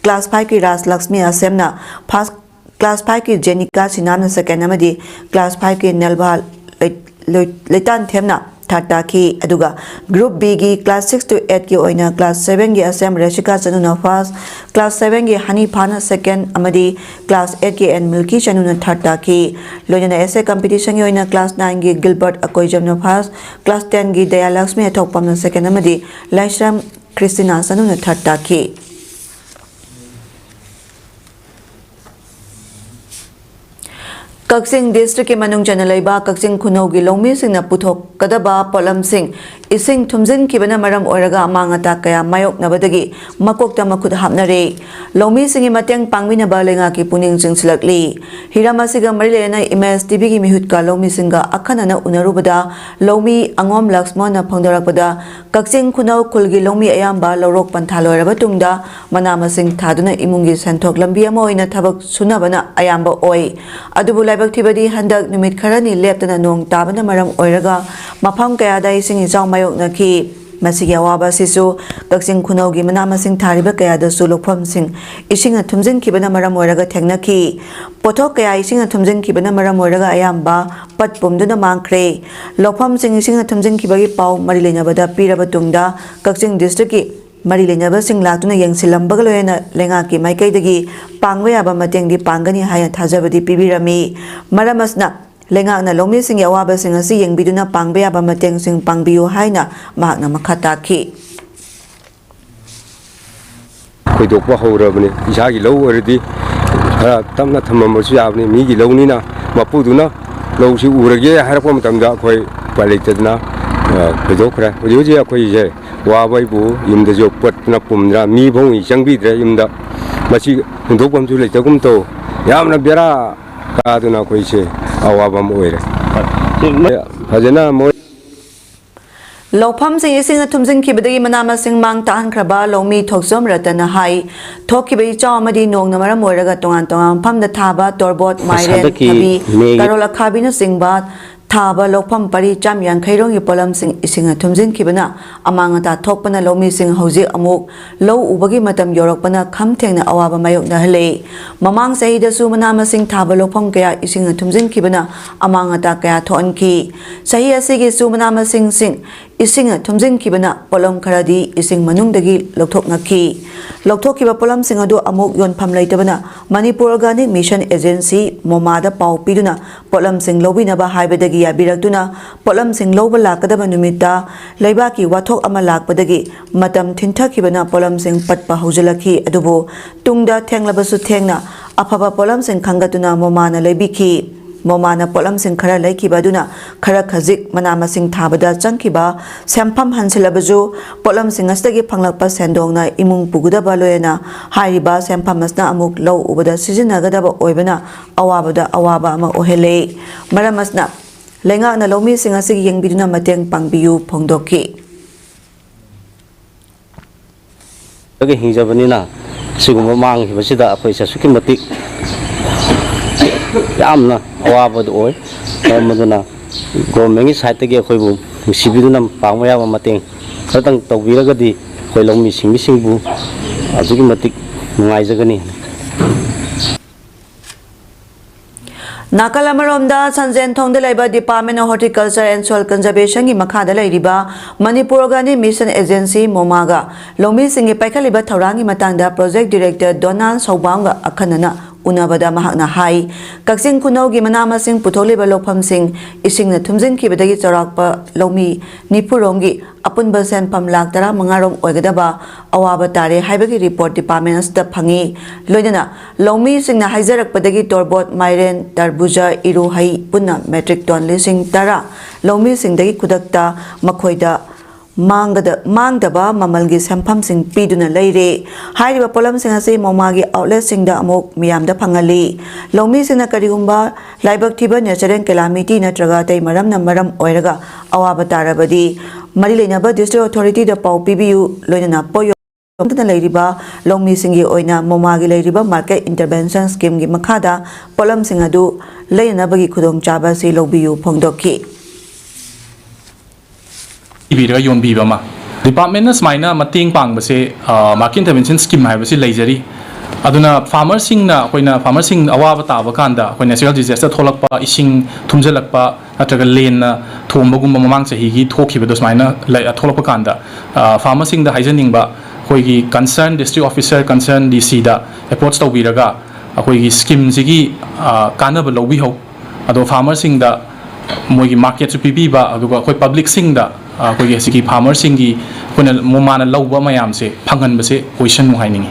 class five ꯀꯤ ꯔꯥꯖ ꯂꯛꯁꯃꯤ ꯑꯁꯦꯝꯅ first, class five ꯀꯤ ꯖꯦꯅꯤꯀꯥ ꯁꯤꯅꯥꯝꯅ second ꯑꯃꯗꯤ class five ꯀꯤ ꯅꯦꯜꯚꯥ ꯂꯩ-, ꯂꯣꯏ-, ꯂꯩꯇꯥꯟꯊꯦꯝꯅ third ꯇꯥꯈꯤ꯫ ꯑꯗꯨꯒ Group B ꯒꯤ class six to eight ꯀꯤ ꯑꯣꯏꯅ class seven ꯒꯤ ꯑꯁꯦꯝ ꯔꯦꯁꯤꯀꯥ ꯆꯅꯨꯅ first, class seven ꯒꯤ ꯍꯅꯤꯐꯥꯅ second ꯑꯃꯗꯤ class eight ꯀꯤ ꯑꯦꯟ ꯃꯤꯜꯀꯤ ꯆꯅꯨꯅ third ꯇꯥꯈꯤ꯫ ꯂꯣꯏꯅꯅ essay competition ꯒꯤ ꯑꯣꯏꯅ class nine ꯒꯤ ꯒꯤꯜꯕꯔꯠ ꯑꯀꯣꯏꯖꯝꯅ first, class ten ꯒꯤ ꯗꯌꯥꯂꯛꯁꯃꯤ ꯑꯊꯣꯛꯄꯝꯅ second ꯑꯃꯗꯤ ꯂꯥꯏꯁ꯭ꯔꯝ ꯈ꯭ꯔꯤꯁꯇꯤꯅꯥ ꯆꯅꯨꯅ third ꯇꯥꯈꯤ꯫ ꯀꯛꯆꯤꯡ district ꯀꯤ ꯃꯅꯨꯡ ꯆꯟꯅ ꯂꯩꯕ ꯀꯛꯆꯤꯡ ꯈꯨꯅꯧꯒꯤ ꯂꯧꯃꯤꯁꯤꯡꯅ ꯄꯨꯊꯣꯛꯀꯗꯕ ꯄꯣꯠꯂꯝꯁꯤꯡ ꯏꯁꯤꯡ ꯊꯨꯝꯖꯤꯟꯈꯤꯕꯅ ꯃꯔꯝ ꯑꯣꯏꯔꯒ ꯑꯃꯥꯡ ꯑꯇꯥ ꯀꯌꯥ ꯃꯥꯌꯣꯛꯅꯕꯗꯒꯤ ꯃꯀꯣꯛꯇ ꯃꯈꯨꯠ ꯍꯥꯞꯅꯔꯦ꯫ ꯂꯧꯃꯤꯁꯤꯡꯒꯤ ꯃꯇꯦꯡ ꯄꯥꯡꯕꯤꯅꯕ ꯂꯩꯉꯥꯛꯀꯤ ꯄꯨꯛꯅꯤꯡ ꯆꯤꯡꯁꯤꯜꯂꯛꯂꯤ꯫ ꯍꯤꯔꯝ ꯑꯁꯤꯒ ꯃꯔꯤ ꯂꯩꯅꯅ ꯏꯃꯦꯖ ꯇꯤꯚꯤꯒꯤ ꯃꯤꯍꯨꯠꯀ ꯂꯧꯃꯤꯁꯤꯡꯒ ꯑꯈꯟꯅꯅ ꯎꯅꯔꯨꯕꯗ ꯂꯧꯃꯤ ꯑꯉꯣꯝ ꯂꯛꯁꯃꯣꯟꯅ ꯐꯣꯡꯗꯣꯔꯛꯄꯗ ꯀꯛꯆꯤꯡ ꯈꯨꯅꯧ ꯈꯨꯜꯒꯤ ꯂꯧꯃꯤ ꯑꯌꯥꯝꯕ ꯂꯧꯔꯣꯛ ꯄꯟꯊꯥ ꯂꯣꯏꯔꯕ ꯇꯨꯡꯗ ꯃꯅꯥ ꯃꯁꯤꯡ ꯊꯥꯗꯨꯅ ꯏꯃꯨꯡꯒꯤ ꯁꯦꯟꯊꯣꯛ ꯂꯝꯕꯤ ꯑꯃ ꯑꯣꯏꯅ ꯊꯕꯛ ꯁꯨꯅꯕꯅ ꯑꯌꯥꯝꯕ ꯑꯣꯏ꯫ ꯑꯗꯨꯕꯨ ꯂꯥꯏꯕꯛ ꯊꯤꯕꯗꯤ ꯍꯟꯗꯛ ꯅꯨꯃꯤꯠ ꯈꯔꯅꯤ ꯂꯦꯞꯇꯅ ꯅꯣꯡ ꯇꯥꯕꯅ ꯃꯔꯝ ꯑꯣꯏꯔꯒ ꯃꯐꯝ ꯀꯌꯥꯗ ꯏꯁꯤꯡ ꯏꯆꯥꯎ ꯃꯥꯌꯣꯛꯅꯈꯤ꯫ ꯃꯁꯤꯒꯤ ꯑꯋꯥꯕ ꯑꯁꯤꯁꯨ ꯀꯛꯆꯤꯡ ꯈꯨꯅꯧꯒꯤ ꯃꯅꯥ ꯃꯁꯤꯡ ꯊꯥꯔꯤꯕ ꯀꯌꯥꯗꯁꯨ ꯂꯧꯐꯝꯁꯤꯡ ꯏꯁꯤꯡꯅ ꯊꯨꯝꯖꯤꯟꯈꯤꯕꯅ ꯃꯔꯝ ꯑꯣꯏꯔꯒ ꯊꯦꯡꯅꯈꯤ꯫ ꯄꯣꯠꯊꯣꯛ ꯀꯌꯥ ꯏꯁꯤꯡꯅ ꯊꯨꯝꯖꯤꯟꯈꯤꯕꯅ ꯃꯔꯝ ꯑꯣꯏꯔꯒ ꯑꯌꯥꯝꯕ ꯄꯠ ꯄꯨꯝꯗꯨꯅ ꯃꯥꯡꯈ꯭ꯔꯦ꯫ ꯂꯧꯐꯝꯁꯤꯡ ꯏꯁꯤꯡꯅ ꯊꯨꯝꯖꯤꯟꯈꯤꯕꯒꯤ ꯄꯥꯎ ꯃꯔꯤ ꯂꯩꯅꯕꯗ ꯄꯤꯔꯕ ꯇꯨꯡꯗ ꯀꯛꯆꯤꯡ district ꯀꯤ ꯃꯔꯤ ꯂꯩꯅꯕꯁꯤꯡ ꯂꯥꯛꯇꯨꯅ ꯌꯦꯡꯁꯤꯜꯂꯝꯕꯒ ꯂꯣꯏꯅꯅ ꯂꯩꯉꯥꯛꯀꯤ ꯃꯥꯏꯀꯩꯗꯒꯤ ꯄꯥꯡꯕ ꯌꯥꯕ ꯃꯇꯦꯡꯗꯤ ꯄꯥꯡꯒꯅꯤ ꯍꯥꯏꯅ ꯊꯥꯖꯕꯗꯤ ꯄꯤꯕꯤꯔꯝꯃꯤ꯫ ꯃꯔꯝ ꯑꯁꯤꯅ ꯂꯩꯉꯥꯛꯅ ꯂꯧꯃꯤꯁꯤꯡꯒꯤ ꯑꯋꯥꯕꯁꯤꯡ ꯑꯁꯤ ꯌꯦꯡꯕꯤꯗꯨꯅ ꯄꯥꯡꯕ ꯌꯥꯕ ꯃꯇꯦꯡꯁꯤꯡ ꯄꯥꯡꯕꯤꯌꯨ ꯍꯥꯏꯅ ꯃꯍꯥꯛꯅ ꯃꯈꯥ ꯇꯥꯈꯤ꯫ ꯈꯣꯏꯗꯣꯛꯄ ꯍꯧꯔꯕꯅꯤ꯫ ꯏꯁꯥꯒꯤ ꯂꯧ ꯑꯣꯏꯔꯗꯤ ꯈꯔ ꯇꯞꯅ ꯊꯝꯃꯝꯕꯁꯨ ꯌꯥꯕꯅꯤ꯫ ꯃꯤꯒꯤ ꯂꯧꯅꯤꯅ ꯃꯄꯨꯗꯨꯅ ꯂꯧꯁꯤ ꯎꯔꯒꯦ ꯍꯥꯏꯔꯛꯄ ꯃꯇꯝꯗ ꯑꯩꯈꯣꯏ ꯎꯄꯥꯏ ꯂꯩꯇꯗꯅ, ꯑ, ꯈꯣꯏꯗꯣꯛꯈ꯭ꯔꯦ꯫ ꯍꯧꯖꯤꯛ ꯍꯧꯖꯤꯛ ꯑꯩꯈꯣꯏꯁꯦ ꯋꯥꯕ ꯍꯥꯏꯕꯨ ꯌꯨꯝꯗꯁꯨ ꯄꯠꯇꯅ ꯄꯨꯝꯗꯅ ꯃꯤ ꯐꯥꯎ ꯆꯪꯕꯤꯗ꯭ꯔꯦ ꯌꯨꯝꯗ꯫ ꯃꯁꯤ ꯍꯨꯟꯗꯣꯛꯐꯝꯁꯨ ꯂꯩꯇꯒꯨꯝ ꯇꯧ꯫ ꯌꯥꯝꯅ ꯕꯦꯔꯥ ꯀꯥꯗꯨꯅ ꯑꯩꯈꯣꯏꯁꯦ ꯑꯋꯥꯕ ꯑꯃ ꯑꯣꯏꯔꯦ꯫ ꯐꯖꯅ ꯃꯣꯏ ꯂꯧꯐꯝꯁꯤꯡ ꯏꯁꯤꯡꯅ ꯊꯨꯝꯖꯤꯟꯈꯤꯕꯗꯒꯤ ꯃꯅꯥ ꯃꯁꯤꯡ ꯃꯥꯡ ꯇꯥꯛꯍꯟꯈ꯭ꯔꯕ ꯂꯧꯃꯤ ꯊꯣꯛꯆꯣꯝ ꯔꯇꯟꯅ ꯍꯥꯏ, ꯊꯣꯛꯈꯤꯕ ꯏꯆꯥꯎ ꯑꯃꯗꯤ ꯅꯣꯡꯅ ꯃꯔꯝ ꯑꯣꯏꯔꯒ ꯇꯣꯉꯥꯟ ꯇꯣꯉꯥꯟꯕ ꯃꯐꯝꯗ ꯊꯥꯕ ꯇꯣꯔꯕꯣꯠ, ꯃꯥꯏꯔꯦꯟ, ꯍꯟꯗꯛꯀꯤ ꯊꯕꯤ, ꯃꯦꯒꯤ ꯀꯔꯣꯜ ꯑꯈꯥꯕꯤꯅꯆꯤꯡꯕ ꯊꯥꯕ ꯂꯧꯐꯝ ꯄꯔꯤ ꯆꯥꯝ ꯌꯥꯡꯈꯩ ꯔꯣꯝꯒꯤ ꯄꯣꯠꯂꯝꯁꯤꯡ ꯏꯁꯤꯡꯅ ꯊꯨꯝꯖꯤꯟꯈꯤꯕꯅ ꯑꯃꯥꯡ ꯑꯇꯥ ꯊꯣꯛꯄꯅ ꯂꯧꯃꯤꯁꯤꯡ ꯍꯧꯖꯤꯛ ꯑꯃꯨꯛ ꯂꯧ ꯎꯕꯒꯤ ꯃꯇꯝ ꯌꯧꯔꯛꯄꯅ ꯈꯝ ꯊꯦꯡꯅ ꯑꯋꯥꯕ ꯃꯥꯌꯣꯛꯅꯍꯜꯂꯦ꯫ ꯃꯃꯥꯡ ꯆꯍꯤꯗꯁꯨ ꯃꯅꯥ ꯃꯁꯤꯡ ꯊꯥꯕ ꯂꯧꯐꯝ ꯀꯌꯥ ꯏꯁꯤꯡꯅ ꯊꯨꯝꯖꯤꯟꯈꯤꯕꯅ ꯑꯃꯥꯡ ꯑꯇꯥ ꯀꯌꯥ ꯊꯣꯛꯍꯟꯈꯤ꯫ ꯆꯍꯤ ꯑꯁꯤꯒꯤꯁꯨ ꯃꯅꯥ ꯃꯁꯤꯡꯁꯤꯡ ꯏꯁꯤꯡꯅ ꯊꯨꯝꯖꯤꯟꯈꯤꯕꯅ ꯄꯣꯠꯂꯝ ꯈꯔꯗꯤ ꯏꯁꯤꯡ ꯃꯅꯨꯡꯗꯒꯤ ꯂꯧꯊꯣꯛꯅꯈꯤ꯫ ꯂꯧꯊꯣꯛꯈꯤꯕ ꯄꯣꯠꯂꯝꯁꯤꯡ ꯑꯗꯨ ꯑꯃꯨꯛ ꯌꯣꯟꯐꯝ ꯂꯩꯇꯕꯅ ꯃꯅꯤꯄꯨꯔ ꯑꯣꯔꯒꯥꯅꯤꯛ ꯃꯤꯁꯟ ꯑꯦꯖꯦꯟꯁꯤ, ꯃꯣꯃꯥꯗ ꯄꯥꯎ ꯄꯤꯗꯨꯅ ꯄꯣꯠꯂꯝꯁꯤꯡ ꯂꯧꯕꯤꯅꯕ ꯍꯥꯏꯕꯗꯒꯤ ꯌꯥꯕꯤꯔꯛꯇꯨꯅ ꯄꯣꯠꯂꯝꯁꯤꯡ ꯂꯧꯕ ꯂꯥꯛꯀꯗꯕ ꯅꯨꯃꯤꯠꯇ ꯂꯩꯕꯥꯛꯀꯤ ꯋꯥꯊꯣꯛ ꯑꯃ ꯂꯥꯛꯄꯗꯒꯤ ꯃꯇꯝ ꯊꯤꯟꯊꯈꯤꯕꯅ ꯄꯣꯠꯂꯝꯁꯤꯡ ꯄꯠꯄ ꯍꯧꯖꯤꯜꯂꯛꯈꯤ꯫ ꯑꯗꯨꯕꯨ ꯇꯨꯡꯗ ꯊꯦꯡꯂꯕꯁꯨ ꯊꯦꯡꯅ ꯑꯐꯕ ꯄꯣꯠꯂꯝꯁꯤꯡ ꯈꯟꯒꯠꯇꯨꯅ ꯃꯣꯃꯥꯅ ꯂꯩꯕꯤꯈꯤ꯫ ꯃꯣꯃꯥꯅ ꯄꯣꯠꯂꯝꯁꯤꯡ ꯈꯔ ꯂꯩꯈꯤꯕ ꯑꯗꯨꯅ ꯈꯔ ꯈꯖꯤꯛ ꯃꯅꯥ ꯃꯁꯤꯡ ꯊꯥꯕꯗ ꯆꯪꯈꯤꯕ ꯁꯦꯟꯐꯝ ꯍꯟꯁꯤꯜꯂꯕꯁꯨ, ꯄꯣꯠꯂꯝꯁꯤꯡ ꯑꯁꯤꯗꯒꯤ ꯐꯪꯂꯛꯄ ꯁꯦꯟꯗꯣꯡꯅ ꯏꯃꯨꯡ ꯄꯨꯒꯗꯕ, ꯂꯣꯏꯅꯅ ꯍꯥꯏꯔꯤꯕ ꯁꯦꯟꯐꯝ ꯑꯁꯤꯅ ꯑꯃꯨꯛ ꯂꯧ ꯎꯕꯗ ꯁꯤꯖꯤꯟꯅꯒꯗꯕ ꯑꯣꯏꯕꯅ ꯑꯋꯥꯕꯗ ꯑꯋꯥꯕ ꯑꯃ ꯑꯣꯏꯍꯜꯂꯦ꯫ ꯃꯔꯝ ꯑꯁꯤꯅ ꯂꯩꯉꯥꯛꯅ ꯂꯧꯃꯤꯁꯤꯡ ꯑꯁꯤꯒꯤ ꯌꯦꯡꯕꯤꯗꯨꯅ ꯃꯇꯦꯡ ꯄꯥꯡꯕꯤꯌꯨ ꯐꯣꯡꯗꯣꯛꯈꯤ꯫ ꯍꯤꯡꯖꯕꯅꯤꯅ ꯁꯤꯒꯨꯝꯕ ꯃꯥꯡꯈꯤꯕꯁꯤꯗ ꯑꯩꯈꯣꯏꯁꯦ ꯑꯁꯨꯛꯀꯤ ꯃꯇꯤꯛ ꯌꯥꯝꯅ ꯑꯋꯥꯕꯗꯨ ꯑꯣꯏ꯫ ꯃꯔꯝ ꯑꯗꯨꯅ ꯒꯣꯔꯃꯦꯟꯒꯤ ꯁꯥꯏꯠꯇꯒꯤ ꯑꯩꯈꯣꯏꯕꯨ ꯅꯨꯡꯁꯤꯕꯤꯗꯨꯅ ꯄꯥꯡꯕ ꯌꯥꯕ ꯃꯇꯦꯡ ꯈꯔꯇꯪ ꯇꯧꯕꯤꯔꯒꯗꯤ ꯑꯩꯈꯣꯏ ꯂꯧꯃꯤ ꯁꯤꯡꯃꯤꯁꯤꯡꯕꯨ ꯑꯗꯨꯛꯀꯤ ꯃꯇꯤꯛ ꯅꯨꯡꯉꯥꯏꯖꯒꯅꯤ꯫ ꯅꯥꯀꯜ ꯑꯃꯔꯣꯝꯗ, ꯁꯟꯖꯦꯟꯊꯣꯡꯗ ꯂꯩꯕ Department of Horticulture and Soil Conservationꯒꯤ ꯃꯈꯥꯗ ꯂꯩꯔꯤꯕ Manipur Organic Mission Agency, ꯃꯣꯃꯥꯒ ꯂꯧꯃꯤꯁꯤꯡꯒꯤ ꯄꯥꯏꯈꯠꯂꯤꯕ ꯊꯧꯔꯥꯡꯒꯤ ꯃꯇꯥꯡꯗ Project Director ꯗꯣꯅꯥꯜ ꯁꯧꯕꯥꯝꯒ ꯑꯈꯟꯅꯅ ꯎꯅꯕꯗ ꯃꯍꯥꯛꯅ ꯍꯥꯏ, ꯀꯛꯆꯤꯡ ꯈꯨꯅꯧꯒꯤ ꯃꯅꯥ ꯃꯁꯤꯡ ꯄꯨꯊꯣꯛꯂꯤꯕ ꯂꯧꯐꯝꯁꯤꯡ ꯏꯁꯤꯡꯅ ꯊꯨꯝꯖꯤꯟꯈꯤꯕꯗꯒꯤ ꯆꯥꯎꯔꯥꯛꯄ ꯂꯧꯃꯤ ꯅꯤꯐꯨ ꯔꯣꯝꯒꯤ ꯑꯄꯨꯟꯕ ꯁꯦꯟꯐꯝ ꯂꯥꯈ ꯇꯔꯥꯃꯉꯥ ꯔꯣꯝ ꯑꯣꯏꯒꯗꯕ ꯑꯋꯥꯕ ꯇꯥꯔꯦ ꯍꯥꯏꯕꯒꯤ report department ꯑꯁꯤꯗ ꯐꯪꯏ꯫ ꯂꯣꯏꯅꯅ ꯂꯧꯃꯤꯁꯤꯡꯅ ꯍꯥꯏꯖꯔꯛꯄꯗꯒꯤ ꯇꯣꯔꯕꯣꯠ, ꯃꯥꯏꯔꯦꯟ, ꯇꯔꯕꯨꯖꯥ, ꯏꯔꯨ ꯍꯩ ꯄꯨꯟꯅ metric ton ꯂꯤꯁꯤꯡ ꯇꯔꯥ ꯂꯧꯃꯤꯁꯤꯡꯗꯒꯤ ꯈꯨꯗꯛꯇ ꯃꯈꯣꯏꯗ ꯃꯥꯡꯒꯗ-, ꯃꯥꯡꯗꯕ ꯃꯃꯜꯒꯤ ꯁꯦꯟꯐꯝꯁꯤꯡ ꯄꯤꯗꯨꯅ ꯂꯩꯔꯦ꯫ ꯍꯥꯏꯔꯤꯕ ꯄꯣꯠꯂꯝꯁꯤꯡ ꯑꯁꯤ ꯃꯣꯃꯥꯒꯤ outletꯁꯤꯡꯗ ꯑꯃꯨꯛ ꯃꯤꯌꯥꯝꯗ ꯐꯪꯍꯜꯂꯤ꯫ ꯂꯧꯃꯤꯁꯤꯡꯅ ꯀꯔꯤꯒꯨꯝꯕ ꯂꯥꯏꯕꯛ ꯊꯤꯕ natural calamity ꯅꯠꯇ꯭ꯔꯒ ꯑꯇꯩ ꯃꯔꯝꯅ ꯃꯔꯝ ꯑꯣꯏꯔꯒ ꯑꯋꯥꯕ ꯇꯥꯔꯕꯗꯤ ꯃꯔꯤ ꯂꯩꯅꯕ district authorityꯗ ꯄꯥꯎ ꯄꯤꯕꯤꯌꯨ, ꯂꯣꯏꯅꯅ ꯄꯣꯠꯌꯣꯝ ꯂꯩꯔꯤꯕ ꯂꯧꯃꯤꯁꯤꯡꯒꯤ ꯑꯣꯏꯅ ꯃꯣꯃꯥꯒꯤ ꯂꯩꯔꯤꯕ market intervention schemeꯒꯤ ꯃꯈꯥꯗ ꯄꯣꯠꯂꯝꯁꯤꯡ ꯑꯗꯨ ꯂꯩꯅꯅꯕꯒꯤ ꯈꯨꯗꯣꯡꯆꯥꯕ ꯑꯁꯤ ꯂꯧꯕꯤꯌꯨ ꯐꯣꯡꯗꯣꯛꯈꯤ꯫ ꯄꯤꯕꯤꯔꯒ ꯌꯣꯟꯕꯤꯕ ꯑꯃ꯫ Departmentꯅ ꯁꯨꯃꯥꯏꯅ ꯃꯇꯦꯡ ꯄꯥꯡꯕꯁꯦ, ꯑ, market intervention scheme ꯍꯥꯏꯕꯁꯤ ꯂꯩꯖꯔꯤ꯫ ꯑꯗꯨꯅ farmerꯁꯤꯡꯅ, ꯑꯩꯈꯣꯏꯅ farmerꯁꯤꯡ ꯑꯋꯥꯕ ꯇꯥꯕ ꯀꯥꯟꯗ, ꯑꯩꯈꯣꯏ natural disaster ꯊꯣꯛꯂꯛꯄ, ꯏꯁꯤꯡ ꯊꯨꯝꯖꯤꯜꯂꯛꯄ ꯅꯠꯇ꯭ꯔꯒ ꯂꯦꯟꯅ ꯊꯣꯝꯕꯒꯨꯝꯕ ꯃꯃꯥꯡ ꯆꯍꯤꯒꯤ ꯊꯣꯛꯈꯤꯕꯗꯣ ꯁꯨꯃꯥꯏꯅ ꯂꯩ-, ꯊꯣꯛꯂꯛꯄ ꯀꯥꯟꯗ, ꯑ, farmerꯁꯤꯡꯗ ꯍꯥꯏꯖꯅꯤꯡꯕ, ꯑꯩꯈꯣꯏꯒꯤ concern district officer, concern DCꯗ approach ꯇꯧꯕꯤꯔꯒ ꯑꯩꯈꯣꯏꯒꯤ schemeꯁꯤꯒꯤ, ꯑ, ꯀꯥꯟꯅꯕ ꯂꯧꯕꯤꯍꯧ꯫ ꯑꯗꯣ farmerꯁꯤꯡꯗ ꯃꯣꯏꯒꯤ marketꯁꯨ ꯄꯤꯕꯤꯕ, ꯑꯗꯨꯒ ꯑꯩꯈꯣꯏ publicꯁꯤꯡꯗ, ꯑ, ꯑꯩꯈꯣꯏꯒꯤ ꯑꯁꯤꯒꯤ farmerꯁꯤꯡꯒꯤ ꯑꯩꯈꯣꯏꯅ ꯃꯣꯃꯥꯅ ꯂꯧꯕ ꯃꯌꯥꯝꯁꯦ ꯐꯪꯍꯟꯕꯁꯦ ꯑꯣꯏꯁꯅꯨ ꯍꯥꯏꯅꯤꯡꯉꯤ꯫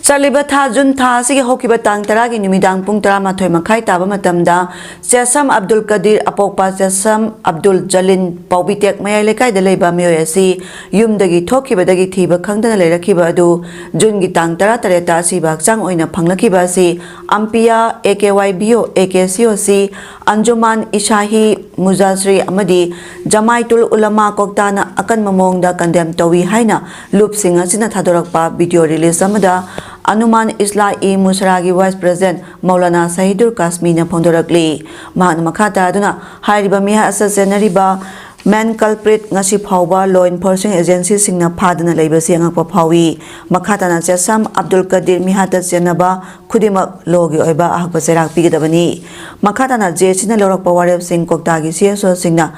ꯆꯠꯂꯤꯕ ꯊꯥ, ꯖꯨꯟ ꯊꯥ ꯑꯁꯤꯒꯤ ꯍꯧꯈꯤꯕ ꯇꯥꯡ ꯇꯔꯥꯒꯤ ꯅꯨꯃꯤꯗꯥꯡ ꯄꯨꯡ ꯇꯔꯥꯃꯥꯊꯣꯏ ꯃꯈꯥꯏ ꯇꯥꯕ ꯃꯇꯝꯗ ꯆꯦꯁꯝ ꯑꯕꯗꯨꯜ ꯀꯗꯤꯔ, ꯑꯄꯣꯛꯄ ꯆꯦꯁꯝ ꯑꯕꯗꯨꯜ ꯖꯂꯤꯟ, ꯄꯥꯎꯕꯤꯇꯦꯛ ꯃꯌꯥꯏ ꯂꯩꯀꯥꯏꯗ ꯂꯩꯕ ꯃꯤꯑꯣꯏ ꯑꯁꯤ ꯌꯨꯝꯗꯒꯤ ꯊꯣꯛꯈꯤꯕꯗꯒꯤ ꯊꯤꯕ ꯈꯪꯗꯅ ꯂꯩꯔꯛꯈꯤꯕ ꯑꯗꯨ ꯖꯨꯟꯒꯤ ꯇꯥꯡ ꯇꯔꯥꯇꯔꯦꯠꯇ ꯑꯁꯤꯕ ꯍꯛꯆꯥꯡ ꯑꯣꯏꯅ ꯐꯪꯂꯛꯈꯤꯕ ꯑꯁꯤ ꯑꯝꯄꯤꯌꯥ, AKYBO, AKCOC, ꯑꯟꯖꯨꯃꯥꯟ ꯏꯁꯥꯍꯤ ꯃꯨꯖꯥꯁ꯭ꯔꯤ ꯑꯃꯗꯤ ꯖꯃꯥꯏꯇꯨꯜ ꯎꯂꯃꯥ ꯀꯣꯛꯇꯥꯅ ꯑꯀꯟꯕ ꯃꯑꯣꯡꯗ condemn ꯇꯧꯏ ꯍꯥꯏꯅ ꯂꯨꯞꯁꯤꯡ ꯑꯁꯤꯅ ꯊꯥꯗꯣꯔꯛꯄ video release ꯑꯃꯗ ꯑꯅꯨꯃꯥꯟ ꯏꯁꯂꯥ-ꯏ ꯃꯨꯁꯔꯥꯒꯤ vice president ꯃꯧꯂꯥꯅꯥ ꯁꯍꯤꯗꯨꯜ ꯀꯥꯁꯃꯤꯅ ꯐꯣꯡꯗꯣꯔꯛꯂꯤ꯫ ꯃꯍꯥꯛꯅ ꯃꯈꯥ ꯇꯥꯗꯨꯅ ꯍꯥꯏꯔꯤꯕ ꯃꯤꯍꯥꯠ ꯑꯁꯤ ꯆꯦꯟꯅꯔꯤꯕ Main culprit ꯉꯁꯤ ꯐꯥꯎꯕ law enforcing agencyꯁꯤꯡꯅ ꯐꯥꯗꯅ ꯂꯩꯕꯁꯤ ꯑꯉꯛꯄ ꯐꯥꯎꯏ꯫ ꯃꯈꯥ ꯇꯥꯅ ꯆꯦꯁꯝ ꯑꯕꯗꯨꯜ ꯀꯗꯤꯔ ꯃꯤꯍꯥꯠꯇ ꯆꯦꯟꯅꯕ ꯈꯨꯗꯤꯡꯃꯛ lawꯒꯤ ꯑꯣꯏꯕ ꯑꯍꯛꯄ ꯆꯩꯔꯥꯛ ꯄꯤꯒꯗꯕꯅꯤ꯫ ꯃꯈꯥ ꯇꯥꯅ JACꯅ ꯂꯧꯔꯛꯄ ꯋꯥꯔꯦꯞꯁꯤꯡ ꯀ꯭ꯋꯥꯛꯇꯥꯒꯤ CSOꯁꯤꯡꯅ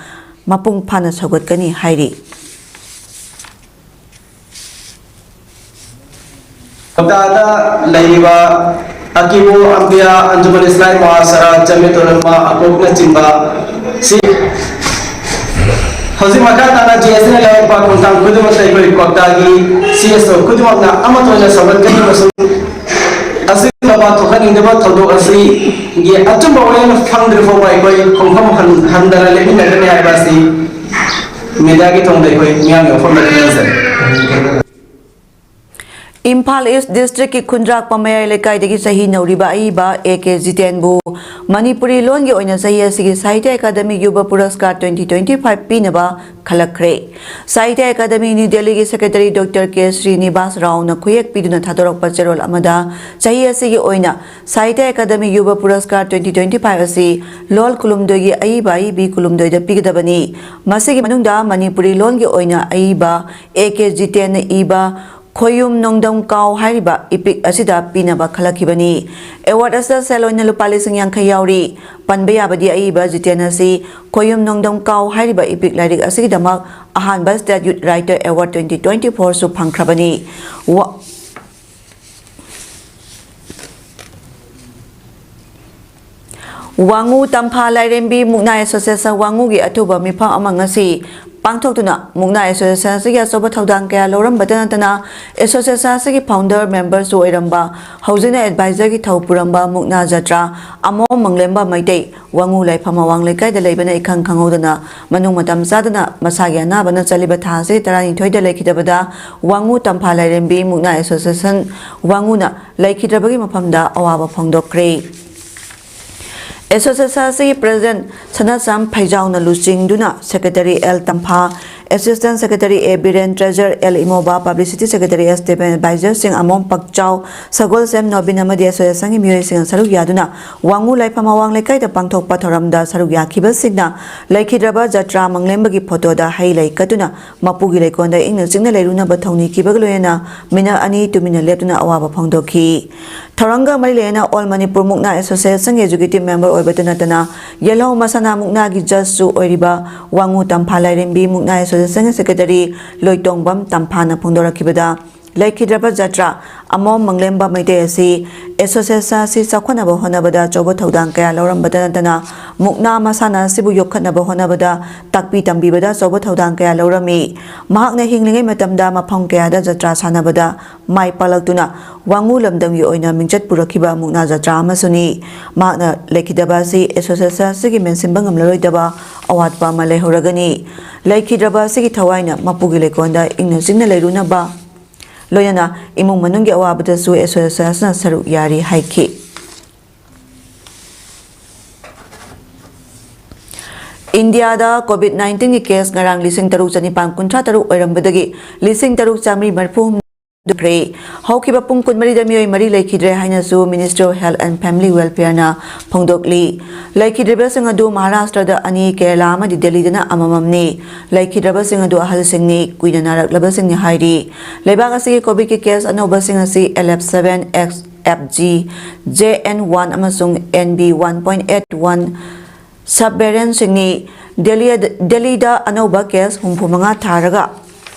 ꯃꯄꯨꯡ ꯐꯥꯅ ꯁꯧꯒꯠꯀꯅꯤ ꯍꯥꯏꯔꯤ꯫ ꯀ꯭ꯋꯥꯛꯇꯥꯗ ꯂꯩꯔꯤꯕ ꯑꯀꯤꯕꯨ ꯑꯝꯕꯤꯌꯥ, ꯑꯟꯖꯨꯃꯟ ꯏꯁꯂꯥꯃꯤ ꯃꯨꯍꯥꯁꯔꯥ, ꯖꯃꯤꯌꯠ ꯎꯂꯃꯥ ꯑꯀꯣꯛꯅꯆꯤꯡꯕ ꯁꯤ ꯍꯧꯖꯤꯛ ꯃꯈꯥ ꯇꯥꯅ JACꯅ ꯂꯧꯔꯛꯄ ꯈꯣꯡꯊꯥꯡ ꯈꯨꯗꯤꯡꯃꯛꯇ ꯑꯩꯈꯣꯏ ꯀ꯭ꯋꯥꯛꯇꯥꯒꯤ CSO ꯈꯨꯗꯤꯡꯃꯛꯅ ꯑꯃꯠꯇ ꯑꯣꯏꯅ ꯁꯧꯒꯠꯀꯅꯤ ꯑꯃꯁꯨꯡ ꯑꯁꯤꯒꯨꯝꯂꯕ ꯊꯣꯛꯍꯟꯅꯤꯡꯗꯕ ꯊꯧꯗꯣꯛ ꯑꯁꯤꯒꯤ ꯑꯆꯨꯝꯕ ꯋꯥꯌꯦꯜ ꯐꯪꯗ꯭ꯔꯤ ꯐꯥꯎꯕ ꯑꯩꯈꯣꯏ ꯈꯣꯡꯐꯝ ꯍꯟ-, ꯍꯟꯗꯅ ꯂꯦꯞꯃꯤꯟꯅꯒꯅꯤ ꯍꯥꯏꯕ ꯑꯁꯤ mediaꯒꯤ ꯊꯣꯡꯗ ꯑꯩꯈꯣꯏ ꯃꯤꯌꯥꯝꯒꯤ ꯋꯥꯐꯝꯗ ꯈꯪꯍꯟꯖꯔꯤ꯫ ꯏꯝꯐꯥꯜ ꯏꯁ ꯗꯤꯁꯇ꯭ꯔꯤꯛꯀꯤ ꯈꯨꯟꯗ꯭ꯔꯥꯛꯄꯝ ꯃꯌꯥꯏ ꯂꯩꯀꯥꯏꯗꯒꯤ ꯆꯍꯤ ꯅꯧꯔꯤꯕ ꯑꯏꯕ A K ꯖꯤꯇꯦꯟꯕꯨ ꯃꯅꯤꯄꯨꯔꯤ ꯂꯣꯟꯒꯤ ꯑꯣꯏꯅ ꯆꯍꯤ ꯑꯁꯤꯒꯤ ꯁꯥꯍꯤꯇ꯭ꯌ ꯑꯦꯀꯥꯗꯃꯤ ꯌꯨꯕ ꯄꯨꯔꯁꯀꯥꯔ twenty twenty five ꯄꯤꯅꯕ ꯈꯜꯂꯛꯈ꯭ꯔꯦ꯫ ꯁꯥꯍꯤꯇ꯭ꯌ ꯑꯦꯀꯥꯗꯃꯤ ꯅ꯭ꯌꯨ ꯗꯦꯜꯂꯤꯒꯤ secretary Doctor K ꯁ꯭ꯔꯤꯅꯤꯕꯥꯁ ꯔꯥꯎꯅ ꯈꯨꯌꯦꯛ ꯄꯤꯗꯨꯅ ꯊꯥꯗꯣꯔꯛꯄ ꯆꯦꯔꯣꯜ ꯑꯃꯗ ꯆꯍꯤ ꯑꯁꯤꯒꯤ ꯑꯣꯏꯅ ꯁꯥꯍꯤꯇ꯭ꯌ ꯑꯦꯀꯥꯗꯃꯤ ꯌꯨꯕ ꯄꯨꯔꯁꯀꯥꯔ twenty twenty five ꯑꯁꯤ ꯂꯣꯜ ꯀꯨꯂꯨꯝꯗꯣꯏꯒꯤ ꯑꯏꯕ ꯑꯏꯕꯤ ꯀꯨꯂꯨꯝꯗꯣꯏꯗ ꯄꯤꯒꯗꯕꯅꯤ꯫ ꯃꯁꯤꯒꯤ ꯃꯅꯨꯡꯗ ꯃꯅꯤꯄꯨꯔꯤ ꯂꯣꯟꯒꯤ ꯑꯣꯏꯅ ꯑꯏꯕ A K ꯖꯤꯇꯦꯟꯅ ꯏꯕ ꯈꯣꯌꯨꯝ ꯅꯣꯡꯗꯝ ꯀꯥꯎ ꯍꯥꯏꯔꯤꯕ epic ꯑꯁꯤꯗ ꯄꯤꯅꯕ ꯈꯜꯂꯛꯈꯤꯕꯅꯤ꯫ Award ꯑꯁꯤꯗ ꯁꯦꯜ ꯑꯣꯏꯅ ꯂꯨꯄꯥ ꯂꯤꯁꯤꯡ ꯌꯥꯡꯈꯩ ꯌꯥꯎꯔꯤ꯫ ꯄꯟꯕ ꯌꯥꯕꯗꯤ ꯑꯏꯕ ꯖꯤꯇꯦꯟ ꯑꯁꯤ ꯈꯣꯌꯨꯝ ꯅꯣꯡꯗꯝ ꯀꯥꯎ ꯍꯥꯏꯔꯤꯕ epic ꯂꯥꯏꯔꯤꯛ ꯑꯁꯤꯒꯤꯗꯃꯛ ꯑꯍꯥꯟꯕ State Youth Writer Award twenty twenty fourꯁꯨ ꯐꯪꯈ꯭ꯔꯕꯅꯤ꯫ ꯋꯥ-, ꯋꯥꯉꯨ ꯇꯝꯐꯥ ꯂꯥꯏꯔꯦꯝꯕꯤ ꯃꯨꯛꯅꯥ ꯑꯦꯁꯣꯁꯤꯌꯦꯁꯟ ꯋꯥꯉꯨꯒꯤ ꯑꯊꯨꯕ ꯃꯤꯐꯝ ꯑꯃ ꯉꯁꯤ ꯄꯥꯡꯊꯣꯛꯇꯨꯅ ꯃꯨꯛꯅꯥ ꯑꯦꯁꯣꯁꯤꯌꯦꯁꯟ ꯑꯁꯤꯒꯤ ꯑꯆꯧꯕ ꯊꯧꯗꯥꯡ ꯀꯌꯥ ꯂꯧꯔꯝꯕꯇ ꯅꯠꯇꯅ ꯑꯦꯁꯣꯁꯤꯌꯦꯁꯟ ꯑꯁꯤꯒꯤ founder memberꯁꯨ ꯑꯣꯏꯔꯝꯕ, ꯍꯧꯖꯤꯛꯅ advisorꯒꯤ ꯊꯧ ꯄꯨꯔꯝꯕ ꯃꯨꯛꯅꯥ ꯖꯇ꯭ꯔꯥ ꯑꯃꯣꯝ ꯃꯪꯂꯦꯝꯕ ꯃꯩꯇꯩ ꯋꯥꯉꯨ ꯂꯥꯏꯐꯝ ꯑꯋꯥꯡ ꯂꯩꯀꯥꯏꯗ ꯂꯩꯕꯅ ꯏꯈꯪ ꯈꯪꯍꯧꯗꯅ ꯃꯅꯨꯡ ꯃꯇꯝ ꯆꯥꯗꯅ ꯃꯁꯥꯒꯤ ꯑꯅꯥꯕꯅ ꯆꯠꯂꯤꯕ ꯊꯥ ꯑꯁꯤꯒꯤ ꯇꯔꯥꯅꯤꯊꯣꯏꯗ ꯂꯩꯈꯤꯗꯕꯗ ꯋꯥꯉꯨ ꯇꯝꯐꯥ ꯂꯥꯏꯔꯦꯝꯕꯤ ꯃꯨꯛꯅꯥ ꯑꯦꯁꯣꯁꯤꯌꯦꯁꯟ ꯋꯥꯉꯨꯅ ꯂꯩꯈꯤꯗ꯭ꯔꯕꯒꯤ ꯃꯐꯝꯗ ꯑꯋꯥꯕ ꯐꯣꯡꯗꯣꯛꯈ꯭ꯔꯦ꯫ ꯑꯦꯁꯣꯁꯤꯌꯦꯁꯟ ꯑꯁꯤꯒꯤ president ꯁꯅꯥꯆꯥꯝ ꯐꯩꯖꯥꯎꯅ ꯂꯨꯆꯤꯡꯗꯨꯅ secretary L Tampha, Assistant Secretary A Biren, Treasurer L Imoba, Publicity Secretary S Deven, Advisor ꯁꯤꯡ ꯑꯃꯣꯝ ꯄꯛꯆꯥꯎ, ꯁꯒꯣꯜꯁꯦꯝ ꯅꯣꯕꯤꯟ ꯑꯃꯗꯤ association ꯒꯤ ꯃꯤꯑꯣꯏꯁꯤꯡꯅ ꯁꯔꯨꯛ ꯌꯥꯗꯨꯅ ꯋꯥꯉꯨ ꯂꯥꯏꯐꯝ ꯑꯋꯥꯡ ꯂꯩꯀꯥꯏꯗ ꯄꯥꯡꯊꯣꯛꯄ ꯊꯧꯔꯝꯗ ꯁꯔꯨꯛ ꯌꯥꯈꯤꯕꯁꯤꯡꯅ ꯂꯩꯈꯤꯗ꯭ꯔꯕ ꯖꯇ꯭ꯔꯥ ꯃꯪꯂꯦꯝꯕꯒꯤ ꯐꯣꯇꯣꯗ ꯍꯩ ꯂꯩ ꯀꯠꯇꯨꯅ ꯃꯄꯨꯒꯤ ꯂꯩꯀꯣꯜꯗ ꯏꯪꯅ ꯆꯤꯛꯅ ꯂꯩꯔꯨꯅꯕ ꯊꯧꯅꯤꯈꯤꯕꯒ ꯂꯣꯏꯅꯅ ꯃꯤꯅꯠ ꯑꯅꯤ ꯇꯨꯃꯤꯟꯅ ꯂꯦꯞꯇꯨꯅ ꯑꯋꯥꯕ ꯐꯣꯡꯗꯣꯛꯈꯤ꯫ ꯊꯧꯔꯝꯒ ꯃꯔꯤ ꯂꯩꯅꯅ All Manipur Mukna Association ꯒꯤ Executive Member ꯑꯣꯏꯕꯇ ꯅꯠꯇꯅ ꯌꯦꯜꯍꯧ ꯃꯁꯥꯟꯅ ꯃꯨꯛꯅꯥꯒꯤ judge ꯁꯨ ꯑꯣꯏꯔꯤꯕ ꯋꯥꯉꯨ ꯇꯝꯐꯥ ꯂꯥꯏꯔꯦꯝꯕꯤ ꯃꯨꯛꯅꯥ Association ꯒꯤ Secretary ꯂꯣꯏꯇꯣꯡꯕꯝ ꯇꯝꯐꯥꯅ ꯐꯣꯡꯗꯣꯔꯛꯈꯤꯕꯗ, ꯂꯩꯈꯤꯗ꯭ꯔꯕ ꯖꯇ꯭ꯔꯥ ꯑꯃꯣꯝ ꯃꯪꯂꯦꯝꯕ ꯃꯩꯇꯩ ꯑꯁꯤ association ꯑꯁꯤ ꯆꯥꯎꯈꯠꯅꯕ ꯍꯣꯠꯅꯕꯗ ꯑꯆꯧꯕ ꯊꯧꯗꯥꯡ ꯀꯌꯥ ꯂꯧꯔꯝꯕꯇ ꯅꯠꯇꯅ ꯃꯨꯛꯅꯥ ꯃꯁꯥꯟꯅ ꯑꯁꯤꯕꯨ ꯌꯣꯛꯈꯠꯅꯕ ꯍꯣꯠꯅꯕꯗ ꯇꯥꯛꯄꯤ ꯇꯝꯕꯤꯕꯗ ꯑꯆꯧꯕ ꯊꯧꯗꯥꯡ ꯀꯌꯥ ꯂꯧꯔꯝꯃꯤ꯫ ꯃꯍꯥꯛꯅ ꯍꯤꯡꯂꯤꯉꯩ ꯃꯇꯝꯗ ꯃꯐꯝ ꯀꯌꯥꯗ ꯖꯇ꯭ꯔꯥ ꯁꯥꯟꯅꯕꯗ ꯃꯥꯏ ꯄꯥꯛꯂꯛꯇꯨꯅ ꯋꯥꯉꯨ ꯂꯝꯗꯝꯒꯤ ꯑꯣꯏꯅ ꯃꯤꯡꯆꯠ ꯄꯨꯔꯛꯈꯤꯕ ꯃꯨꯛꯅꯥ ꯖꯇ꯭ꯔꯥ ꯑꯃꯁꯨꯅꯤ꯫ ꯃꯍꯥꯛꯅ ꯂꯩꯈꯤꯗꯕ ꯑꯁꯤ association ꯑꯁꯤꯒꯤ ꯃꯦꯟꯁꯤꯟꯕ ꯉꯝꯂꯔꯣꯏꯗꯕ ꯑꯋꯥꯠꯄ ꯑꯃ ꯂꯩꯍꯧꯔꯒꯅꯤ꯫ ꯂꯩꯈꯤꯗ꯭ꯔꯕ ꯑꯁꯤꯒꯤ ꯊꯋꯥꯏꯅ ꯃꯄꯨꯒꯤ ꯂꯩꯀꯣꯜꯗ ꯏꯪꯅ ꯆꯤꯛꯅ ꯂꯩꯔꯨꯅꯕ ꯂꯣꯏꯅꯅ ꯏꯃꯨꯡ ꯃꯅꯨꯡꯒꯤ ꯑꯋꯥꯕꯗꯁꯨ association ꯑꯁꯤꯅ ꯁꯔꯨꯛ ꯌꯥꯔꯤ ꯍꯥꯏꯈꯤ꯫ ꯏꯟꯗꯤꯌꯥꯗ COVID nineteen ꯒꯤ case ꯉꯔꯥꯡ ꯂꯤꯁꯤꯡ ꯇꯔꯨꯛ ꯆꯅꯤꯄꯥꯟ ꯀꯨꯟꯊ꯭ꯔꯥ ꯇꯔꯨꯛ ꯑꯣꯏꯔꯝꯕꯗꯒꯤ ꯂꯤꯁꯤꯡ ꯇꯔꯨꯛ ꯆꯥꯃꯔꯤ ꯃꯔꯤꯐꯨ ꯍꯨꯝꯗꯣꯏ ꯍꯦꯟꯒꯠꯈ꯭ꯔꯦ꯫ ꯍꯧꯈꯤꯕ ꯄꯨꯡ ꯀꯨꯟꯃꯔꯤꯗ ꯃꯤꯑꯣꯏ ꯃꯔꯤ ꯂꯩꯈꯤꯗ꯭ꯔꯦ ꯍꯥꯏꯅꯁꯨ Ministry of Health and Family Welfare ꯅ ꯐꯣꯡꯗꯣꯛꯂꯤ꯫ ꯂꯩꯈꯤꯗ꯭ꯔꯤꯕꯁꯤꯡ ꯑꯗꯨ ꯃꯍꯥꯔꯥꯁꯇ꯭ꯔꯗ ꯑꯅꯤ, ꯀꯦꯔꯂꯥ ꯑꯃꯗꯤ ꯗꯦꯜꯂꯤꯗꯅ ꯑꯃꯃꯝꯅꯤ꯫ ꯂꯩꯈꯤꯗ꯭ꯔꯕꯁꯤꯡ ꯑꯗꯨ ꯑꯍꯜꯁꯤꯡꯅꯤ, ꯀꯨꯏꯅ ꯅꯥꯔꯛꯂꯕꯁꯤꯡꯅꯤ ꯍꯥꯏꯔꯤ꯫ ꯂꯩꯕꯥꯛ ꯑꯁꯤꯒꯤ COVID ꯀꯤ case ꯑꯅꯧꯕꯁꯤꯡ ꯑꯁꯤ L F seven, X F G, J N one ꯑꯃꯁꯨꯡ N B one point eight one sub variant ꯁꯤꯡꯅꯤ꯫ Delhi-, ꯗꯦꯜꯂꯤꯗ ꯑꯅꯧꯕ case ꯍꯨꯝꯐꯨ ꯃꯉꯥ ꯊꯥꯔꯒ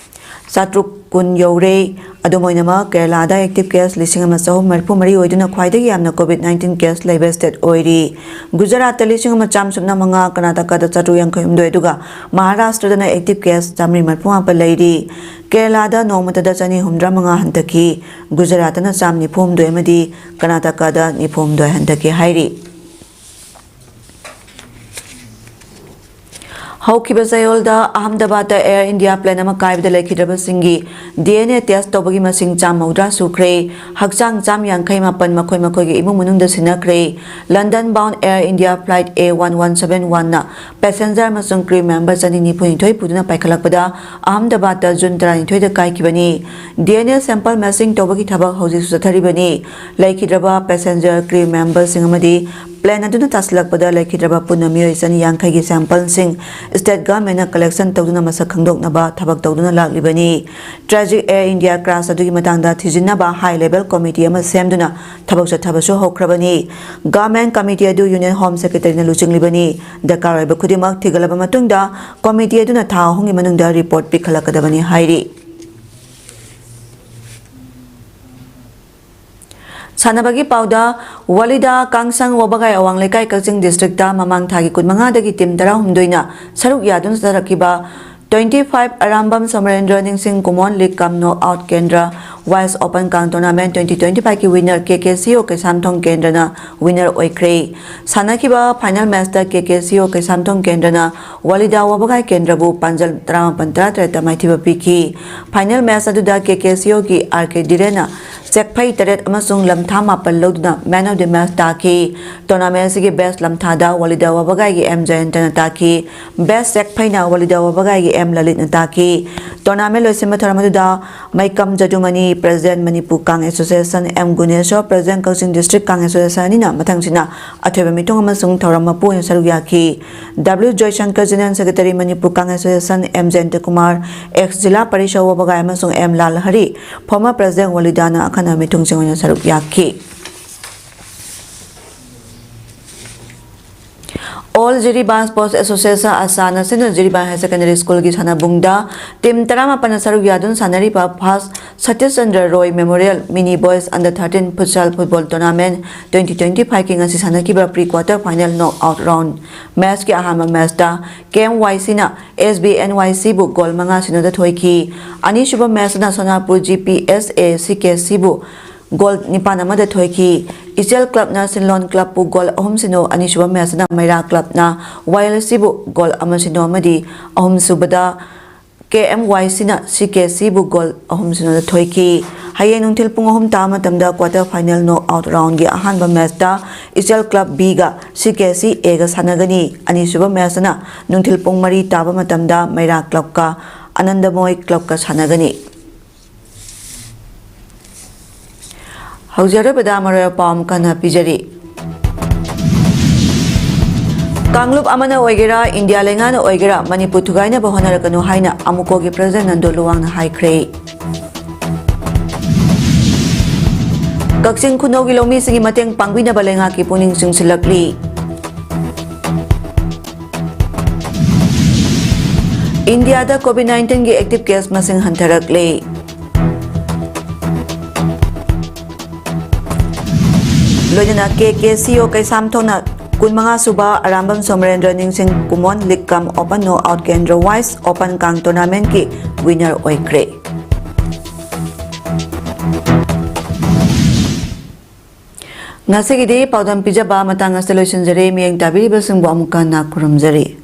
ꯆꯥꯇ꯭ꯔꯨꯛ ꯀꯨꯟ ꯌꯧꯔꯦ꯫ ꯑꯗꯨꯝ ꯑꯣꯏꯅꯃꯛ, ꯀꯦꯔꯂꯥꯗ active case ꯂꯤꯁꯤꯡ ꯑꯃ ꯆꯍꯨꯝ ꯃꯔꯤꯐꯨ ꯃꯔꯤ ꯑꯣꯏꯗꯨꯅ ꯈ꯭ꯋꯥꯏꯗꯒꯤ ꯌꯥꯝꯅ COVID nineteen case ꯂꯩꯕ state ꯑꯣꯏꯔꯤ꯫ ꯒꯨꯖꯔꯥꯠꯇ ꯂꯤꯁꯤꯡ ꯑꯃ ꯆꯥꯝꯃ ꯁꯨꯞꯅ ꯃꯉꯥ, ꯀꯔꯅꯥꯇꯀꯥꯗ ꯆꯥꯇ꯭ꯔꯨꯛ ꯌꯥꯡꯈꯩ ꯍꯨꯝꯗꯣꯏ, ꯑꯗꯨꯒ ꯃꯍꯥꯔꯥꯁꯇ꯭ꯔꯗꯅ active case ꯆꯥꯃꯔꯤ ꯃꯔꯤꯐꯨ ꯃꯥꯄꯟ ꯂꯩꯔꯤ꯫ ꯀꯦꯔꯂꯥꯗ ꯅꯣꯡꯃꯇꯗ ꯆꯅꯤ ꯍꯨꯝꯗ꯭ꯔꯥ ꯃꯉꯥ ꯍꯟꯊꯈꯤ꯫ ꯒꯨꯖꯔꯥꯠꯇꯅ ꯆꯥꯝꯃ ꯅꯤꯐꯨ ꯍꯨꯝꯗꯣꯏ ꯑꯃꯗꯤ ꯀꯔꯅꯥꯇꯀꯥꯗ ꯅꯤꯐꯨ ꯍꯨꯝꯗꯣꯏ ꯍꯟꯊꯈꯤ ꯍꯥꯏꯔꯤ꯫ ꯍꯧꯈꯤꯕ ꯆꯌꯣꯜꯗ ꯑꯍꯃꯗꯕꯥꯗꯇ Air India plane ꯑꯃ ꯀꯥꯏꯕꯗ ꯂꯩꯈꯤꯗ꯭ꯔꯕꯁꯤꯡꯒꯤ D N A test ꯇꯧꯕꯒꯤ ꯃꯁꯤꯡ ꯆꯥꯝꯃ ꯃꯧꯗ꯭ꯔꯥ ꯁꯨꯈ꯭ꯔꯦ꯫ ꯍꯛꯆꯥꯡ ꯆꯥꯝ ꯌꯥꯡꯈꯩ ꯃꯥꯄꯟ ꯃꯈꯣꯏ ꯃꯈꯣꯏꯒꯤ ꯏꯃꯨꯡ ꯃꯅꯨꯡꯗ ꯁꯤꯟꯅꯈ꯭ꯔꯦ꯫ London bound Air India flight A one one seven one ꯅ passenger ꯑꯃꯁꯨꯡ crew member ꯆꯅꯤ ꯅꯤꯐꯨ ꯅꯤꯊꯣꯏ ꯄꯨꯗꯨꯅ ꯄꯥꯏꯈꯠꯂꯛꯄꯗ ꯑꯍꯃꯗꯕꯥꯗꯇ June ꯇꯔꯥꯅꯤꯊꯣꯏꯗ ꯀꯥꯏꯈꯤꯕꯅꯤ꯫ D N A sample matching ꯇꯧꯕꯒꯤ ꯊꯕꯛ ꯍꯧꯖꯤꯛꯁꯨ ꯆꯠꯊꯔꯤꯕꯅꯤ꯫ ꯂꯩꯈꯤꯗ꯭ꯔꯕ passenger, crew memberꯁꯤꯡ ꯑꯃꯗꯤ plane ꯑꯗꯨꯅ ꯇꯥꯁꯤꯜꯂꯛꯄꯗ ꯂꯩꯈꯤꯗ꯭ꯔꯕ ꯄꯨꯟꯅ ꯃꯤꯑꯣꯏ ꯆꯅꯤ ꯌꯥꯡꯈꯩꯒꯤ sampleꯁꯤꯡ state governmentꯅ collection ꯇꯧꯗꯨꯅ ꯃꯁꯛ ꯈꯪꯗꯣꯛꯅꯕ ꯊꯕꯛ ꯇꯧꯗꯨꯅ ꯂꯥꯛꯂꯤꯕꯅꯤ꯫ Tragic Air India crash ꯑꯗꯨꯒꯤ ꯃꯇꯥꯡꯗ ꯊꯤꯖꯤꯟꯅꯕ high level committee ꯑꯃ ꯁꯦꯝꯗꯨꯅ ꯊꯕꯛ ꯆꯠꯊꯕꯁꯨ ꯍꯧꯈ꯭ꯔꯕꯅꯤ꯫ Government committee ꯑꯗꯨ Union Home Secretaryꯅ ꯂꯨꯆꯤꯡꯂꯤꯕꯅꯤ꯫ ꯗꯔꯀꯥꯔ ꯑꯣꯏꯕ ꯈꯨꯗꯤꯡꯃꯛ ꯊꯤꯒꯠꯂꯕ ꯃꯇꯨꯡꯗ committee ꯑꯗꯨꯅ ꯊꯥ ꯑꯍꯨꯝꯒꯤ ꯃꯅꯨꯡꯗ report ꯄꯤꯈꯠꯂꯛꯀꯗꯕꯅꯤ ꯍꯥꯏꯔꯤ꯫ ꯁꯥꯟꯅꯕꯒꯤ ꯄꯥꯎꯗ, ꯋꯥꯂꯤꯗꯥ ꯀꯥꯡꯁꯪ ꯋꯥꯕꯒꯥꯏ ꯑꯋꯥꯡ ꯂꯩꯀꯥꯏ ꯀꯛꯆꯤꯡ districtꯇ ꯃꯃꯥꯡ ꯊꯥꯒꯤ ꯀꯨꯟꯃꯉꯥꯗꯒꯤ team ꯇꯔꯥꯍꯨꯝꯗꯣꯏꯅ ꯁꯔꯨꯛ ꯌꯥꯗꯨꯅ ꯆꯠꯊꯔꯛꯈꯤꯕ twenty five ꯑꯔꯥꯝꯕꯝ ꯁꯃꯔꯦꯟꯗ꯭ꯔ ꯅꯤꯡꯁꯤꯡ ꯀꯨꯃꯣꯟ league cum knock out ꯀꯦꯟꯗ꯭ꯔ Wise Open ꯀꯥꯡ tournament twenty twenty fiveꯀꯤ winner K K C O Keishamthong ꯀꯦꯟꯗ꯭ꯔꯅ winner ꯑꯣꯏꯈ꯭ꯔꯦ꯫ ꯁꯥꯟꯅꯈꯤꯕ final matchꯇ K K C O Keishamthong ꯀꯦꯟꯗ꯭ꯔꯅ ꯋꯥꯂꯤꯗꯥ ꯋꯥꯕꯒꯥꯏ ꯀꯦꯟꯗ꯭ꯔꯕꯨ ꯄꯥꯟꯖꯜ ꯇꯔꯥꯃꯥꯄꯟ ꯇꯔꯥꯇꯔꯦꯠꯇ ꯃꯥꯏꯊꯤꯕ ꯄꯤꯈꯤ꯫ Final match ꯑꯗꯨꯗ K K C Oꯒꯤ R K ꯙꯤꯔꯦꯟꯅ ꯆꯦꯛꯐꯩ ꯇꯔꯦꯠ ꯑꯃꯁꯨꯡ ꯂꯝꯊꯥ ꯃꯥꯄꯜ ꯂꯧꯗꯨꯅ man of the match ꯇꯥꯈꯤ꯫ Tournamentꯁꯤꯒꯤ best ꯂꯝꯊꯥꯗ ꯋꯥꯂꯤꯗꯥ ꯋꯥꯕꯒꯥꯏꯒꯤ M ꯖꯌꯟꯇꯅ ꯇꯥꯈꯤ꯫ Best ꯆꯦꯛꯐꯩꯅ ꯋꯥꯂꯤꯗꯥ ꯋꯥꯕꯒꯥꯏꯒꯤ M ꯂꯂꯤꯠꯅ ꯇꯥꯈꯤ꯫ Tournament ꯂꯣꯏꯁꯤꯟꯕ ꯊꯧꯔꯝ ꯑꯗꯨꯗ ꯃꯩꯀꯝ ꯖꯗꯨꯃꯅꯤ, President Manipur Kang Association, M Guneswar, President Kachin District Kang Association ꯑꯅꯤꯅ ꯃꯊꯪꯁꯤꯅ ꯑꯊꯣꯏꯕ ꯃꯤꯊꯨꯡ ꯑꯃꯁꯨꯡ ꯊꯧꯔꯝ ꯃꯄꯨ ꯑꯣꯏꯅ ꯁꯔꯨꯛ ꯌꯥꯈꯤ꯫ W ꯖꯣꯏꯁꯪꯀꯔ, General Secretary, Manipur Kang Association, M ꯖꯌꯟꯇ Kumar, X ꯖꯤꯂꯥ ꯄꯔꯤꯁꯗ ꯋꯥꯕꯒꯥꯏ ꯑꯃꯁꯨꯡ M ꯂꯥꯜꯍꯔꯤ, former President ꯋꯥꯂꯤꯗꯥꯅ ꯑꯈꯟꯅꯕ ꯃꯤꯊꯨꯡꯁꯤꯡ ꯑꯣꯏꯅ ꯁꯔꯨꯛ ꯌꯥꯈꯤ꯫ All Jiribam Sports Association, ꯑꯁꯥꯅ ꯁꯤꯟꯗꯨꯅ ꯖꯤꯔꯤꯕꯥꯝ Higher Secondary Schoolꯒꯤ ꯁꯥꯟꯅꯕꯨꯡꯗ team ꯇꯔꯥꯃꯥꯄꯟꯅ ꯁꯔꯨꯛ ꯌꯥꯗꯨꯅ ꯁꯥꯟꯅꯔꯤꯕ First ꯁꯇꯤꯁ ꯆꯟꯗ꯭ꯔ ꯔꯣꯏ Memorial Mini Boys Under thirteen Futsal Football Tournament twenty twenty fiveꯀꯤ ꯉꯁꯤ ꯁꯥꯟꯅꯈꯤꯕ pre quarter final knock out round matchꯀꯤ ꯑꯍꯥꯟꯕ matchꯇ K M Y Cꯅ S B N Y Cꯕꯨ goal ꯃꯉꯥ ꯁꯤꯅꯣꯗ ꯊꯣꯏꯈꯤ꯫ ꯑꯅꯤꯁꯨꯕ matchꯇꯅ Sonapur G P S A C K Cꯕꯨ goal ꯅꯤꯄꯥꯟ ꯑꯃꯗ ꯊꯣꯏꯈꯤ꯫ ꯏꯆꯦꯜ ꯀ꯭ꯂꯕꯅ ꯁꯤꯟꯂꯣꯟ ꯀ꯭ꯂꯕꯄꯨ ꯒꯣꯜ ꯑꯍꯨꯝ ꯁꯤꯅꯣ, ꯑꯅꯤꯁꯨꯕ ꯃꯦꯆꯇꯅ ꯃꯩꯔꯥ ꯀ꯭ꯂꯕꯅ ꯋꯥꯏ ꯑꯦꯜ ꯑꯦꯁ ꯁꯤꯕꯨ ꯒꯣꯜ ꯑꯃ ꯁꯤꯅꯣ ꯑꯃꯗꯤ ꯑꯍꯨꯝꯁꯨꯕꯗ ꯀꯦ ꯑꯦꯝ ꯋꯥꯏ ꯁꯤꯅ ꯁꯤ ꯀꯦ ꯁꯤꯕꯨ ꯒꯣꯜ ꯑꯍꯨꯝ ꯁꯤꯅꯣꯗ ꯊꯣꯏꯈꯤ꯫ ꯍꯌꯦꯡ ꯅꯨꯡꯊꯤꯜ ꯄꯨꯡ ꯑꯍꯨꯝ ꯇꯥꯕ ꯃꯇꯝꯗ quarter final knock out roundꯒꯤ ꯑꯍꯥꯟꯕ ꯃꯦꯆꯇ ꯏꯆꯦꯜ ꯀ꯭ꯂꯕ ꯕꯤꯒ ꯁꯤ ꯀꯦ ꯁꯤ ꯑꯦꯒ ꯁꯥꯟꯅꯒꯅꯤ꯫ ꯑꯅꯤꯁꯨꯕ ꯃꯦꯆꯇꯅ ꯅꯨꯡꯊꯤꯜ ꯄꯨꯡ ꯃꯔꯤ ꯇꯥꯕ ꯃꯇꯝꯗ ꯃꯩꯔꯥ ꯀ꯭ꯂꯕꯀ ꯑꯅꯟꯗꯃꯣꯏ ꯀ꯭ꯂꯕꯀ ꯁꯥꯟꯅꯒꯅꯤ꯫ ꯍꯧꯖꯤꯛ ꯑꯔꯣꯏꯕꯗ ꯃꯔꯨꯑꯣꯏꯕ ꯄꯥꯎ ꯑꯃꯨꯛ ꯍꯟꯅ ꯄꯤꯖꯔꯤ꯫ ꯀꯥꯡꯂꯨꯞ ꯑꯃꯅ ꯑꯣꯏꯒꯦꯔꯥ, ꯏꯟꯗꯤꯌꯥ ꯂꯩꯉꯥꯛꯅ ꯑꯣꯏꯒꯦꯔꯥ, ꯃꯅꯤꯄꯨꯔ ꯊꯨꯒꯥꯏꯅꯕ ꯍꯣꯠꯅꯔꯛꯀꯅꯨ ꯍꯥꯏꯅ ꯑꯃꯨꯀꯣꯒꯤ ꯄ꯭ꯔꯁꯤꯗꯦꯟ ꯅꯟꯗꯣ ꯂꯨꯋꯥꯡꯅ ꯍꯥꯏꯈ꯭ꯔꯦ꯫ ꯀꯛꯆꯤꯡ ꯈꯨꯅꯧꯒꯤ ꯂꯧꯃꯤꯁꯤꯡꯒꯤ ꯃꯇꯦꯡ ꯄꯥꯡꯕꯤꯅꯕ ꯂꯩꯉꯥꯛꯀꯤ ꯄꯨꯛꯅꯤꯡ ꯆꯤꯡꯁꯤꯜꯂꯛꯂꯤ꯫ ꯏꯟꯗꯤꯌꯥꯗ COVID nineteenꯒꯤ active case ꯃꯁꯤꯡ ꯍꯟꯊꯔꯛꯂꯦ꯫ ꯂꯣꯏꯅꯅ ꯀꯦ ꯀꯦ ꯁꯤ ꯑꯣ ꯀꯩꯁꯥꯝꯊꯣꯡꯅ ꯀꯨꯟꯃꯉꯥ ꯁꯨꯕ ꯑꯔꯥꯝꯕꯝ ꯁꯣꯃꯔꯦꯟꯗ꯭ꯔ ꯅꯤꯡꯁꯤꯡ ꯀꯨꯃꯣꯟ ꯂꯤꯛ ꯀꯝ open knock out ꯀꯦꯟꯗ꯭ꯔ ꯋꯥꯏꯁ open ꯀꯥꯡ ꯇꯣꯔꯅꯥꯃꯦꯟꯠꯀꯤ ꯋꯤꯅꯔ ꯑꯣꯏꯈ꯭ꯔꯦ꯫ ꯉꯁꯤꯒꯤꯗꯤ ꯄꯥꯎꯗꯝ ꯄꯤꯖꯕ ꯃꯇꯥꯡ ꯑꯁꯤꯗ ꯂꯣꯏꯁꯤꯟꯖꯔꯦ꯫ ꯃꯤꯠꯌꯦꯡ ꯇꯥꯕꯤꯔꯤꯕꯁꯤꯡꯕꯨ ꯑꯃꯨꯛꯀ ꯍꯟꯅ ꯈꯨꯔꯨꯝꯖꯔꯤ꯫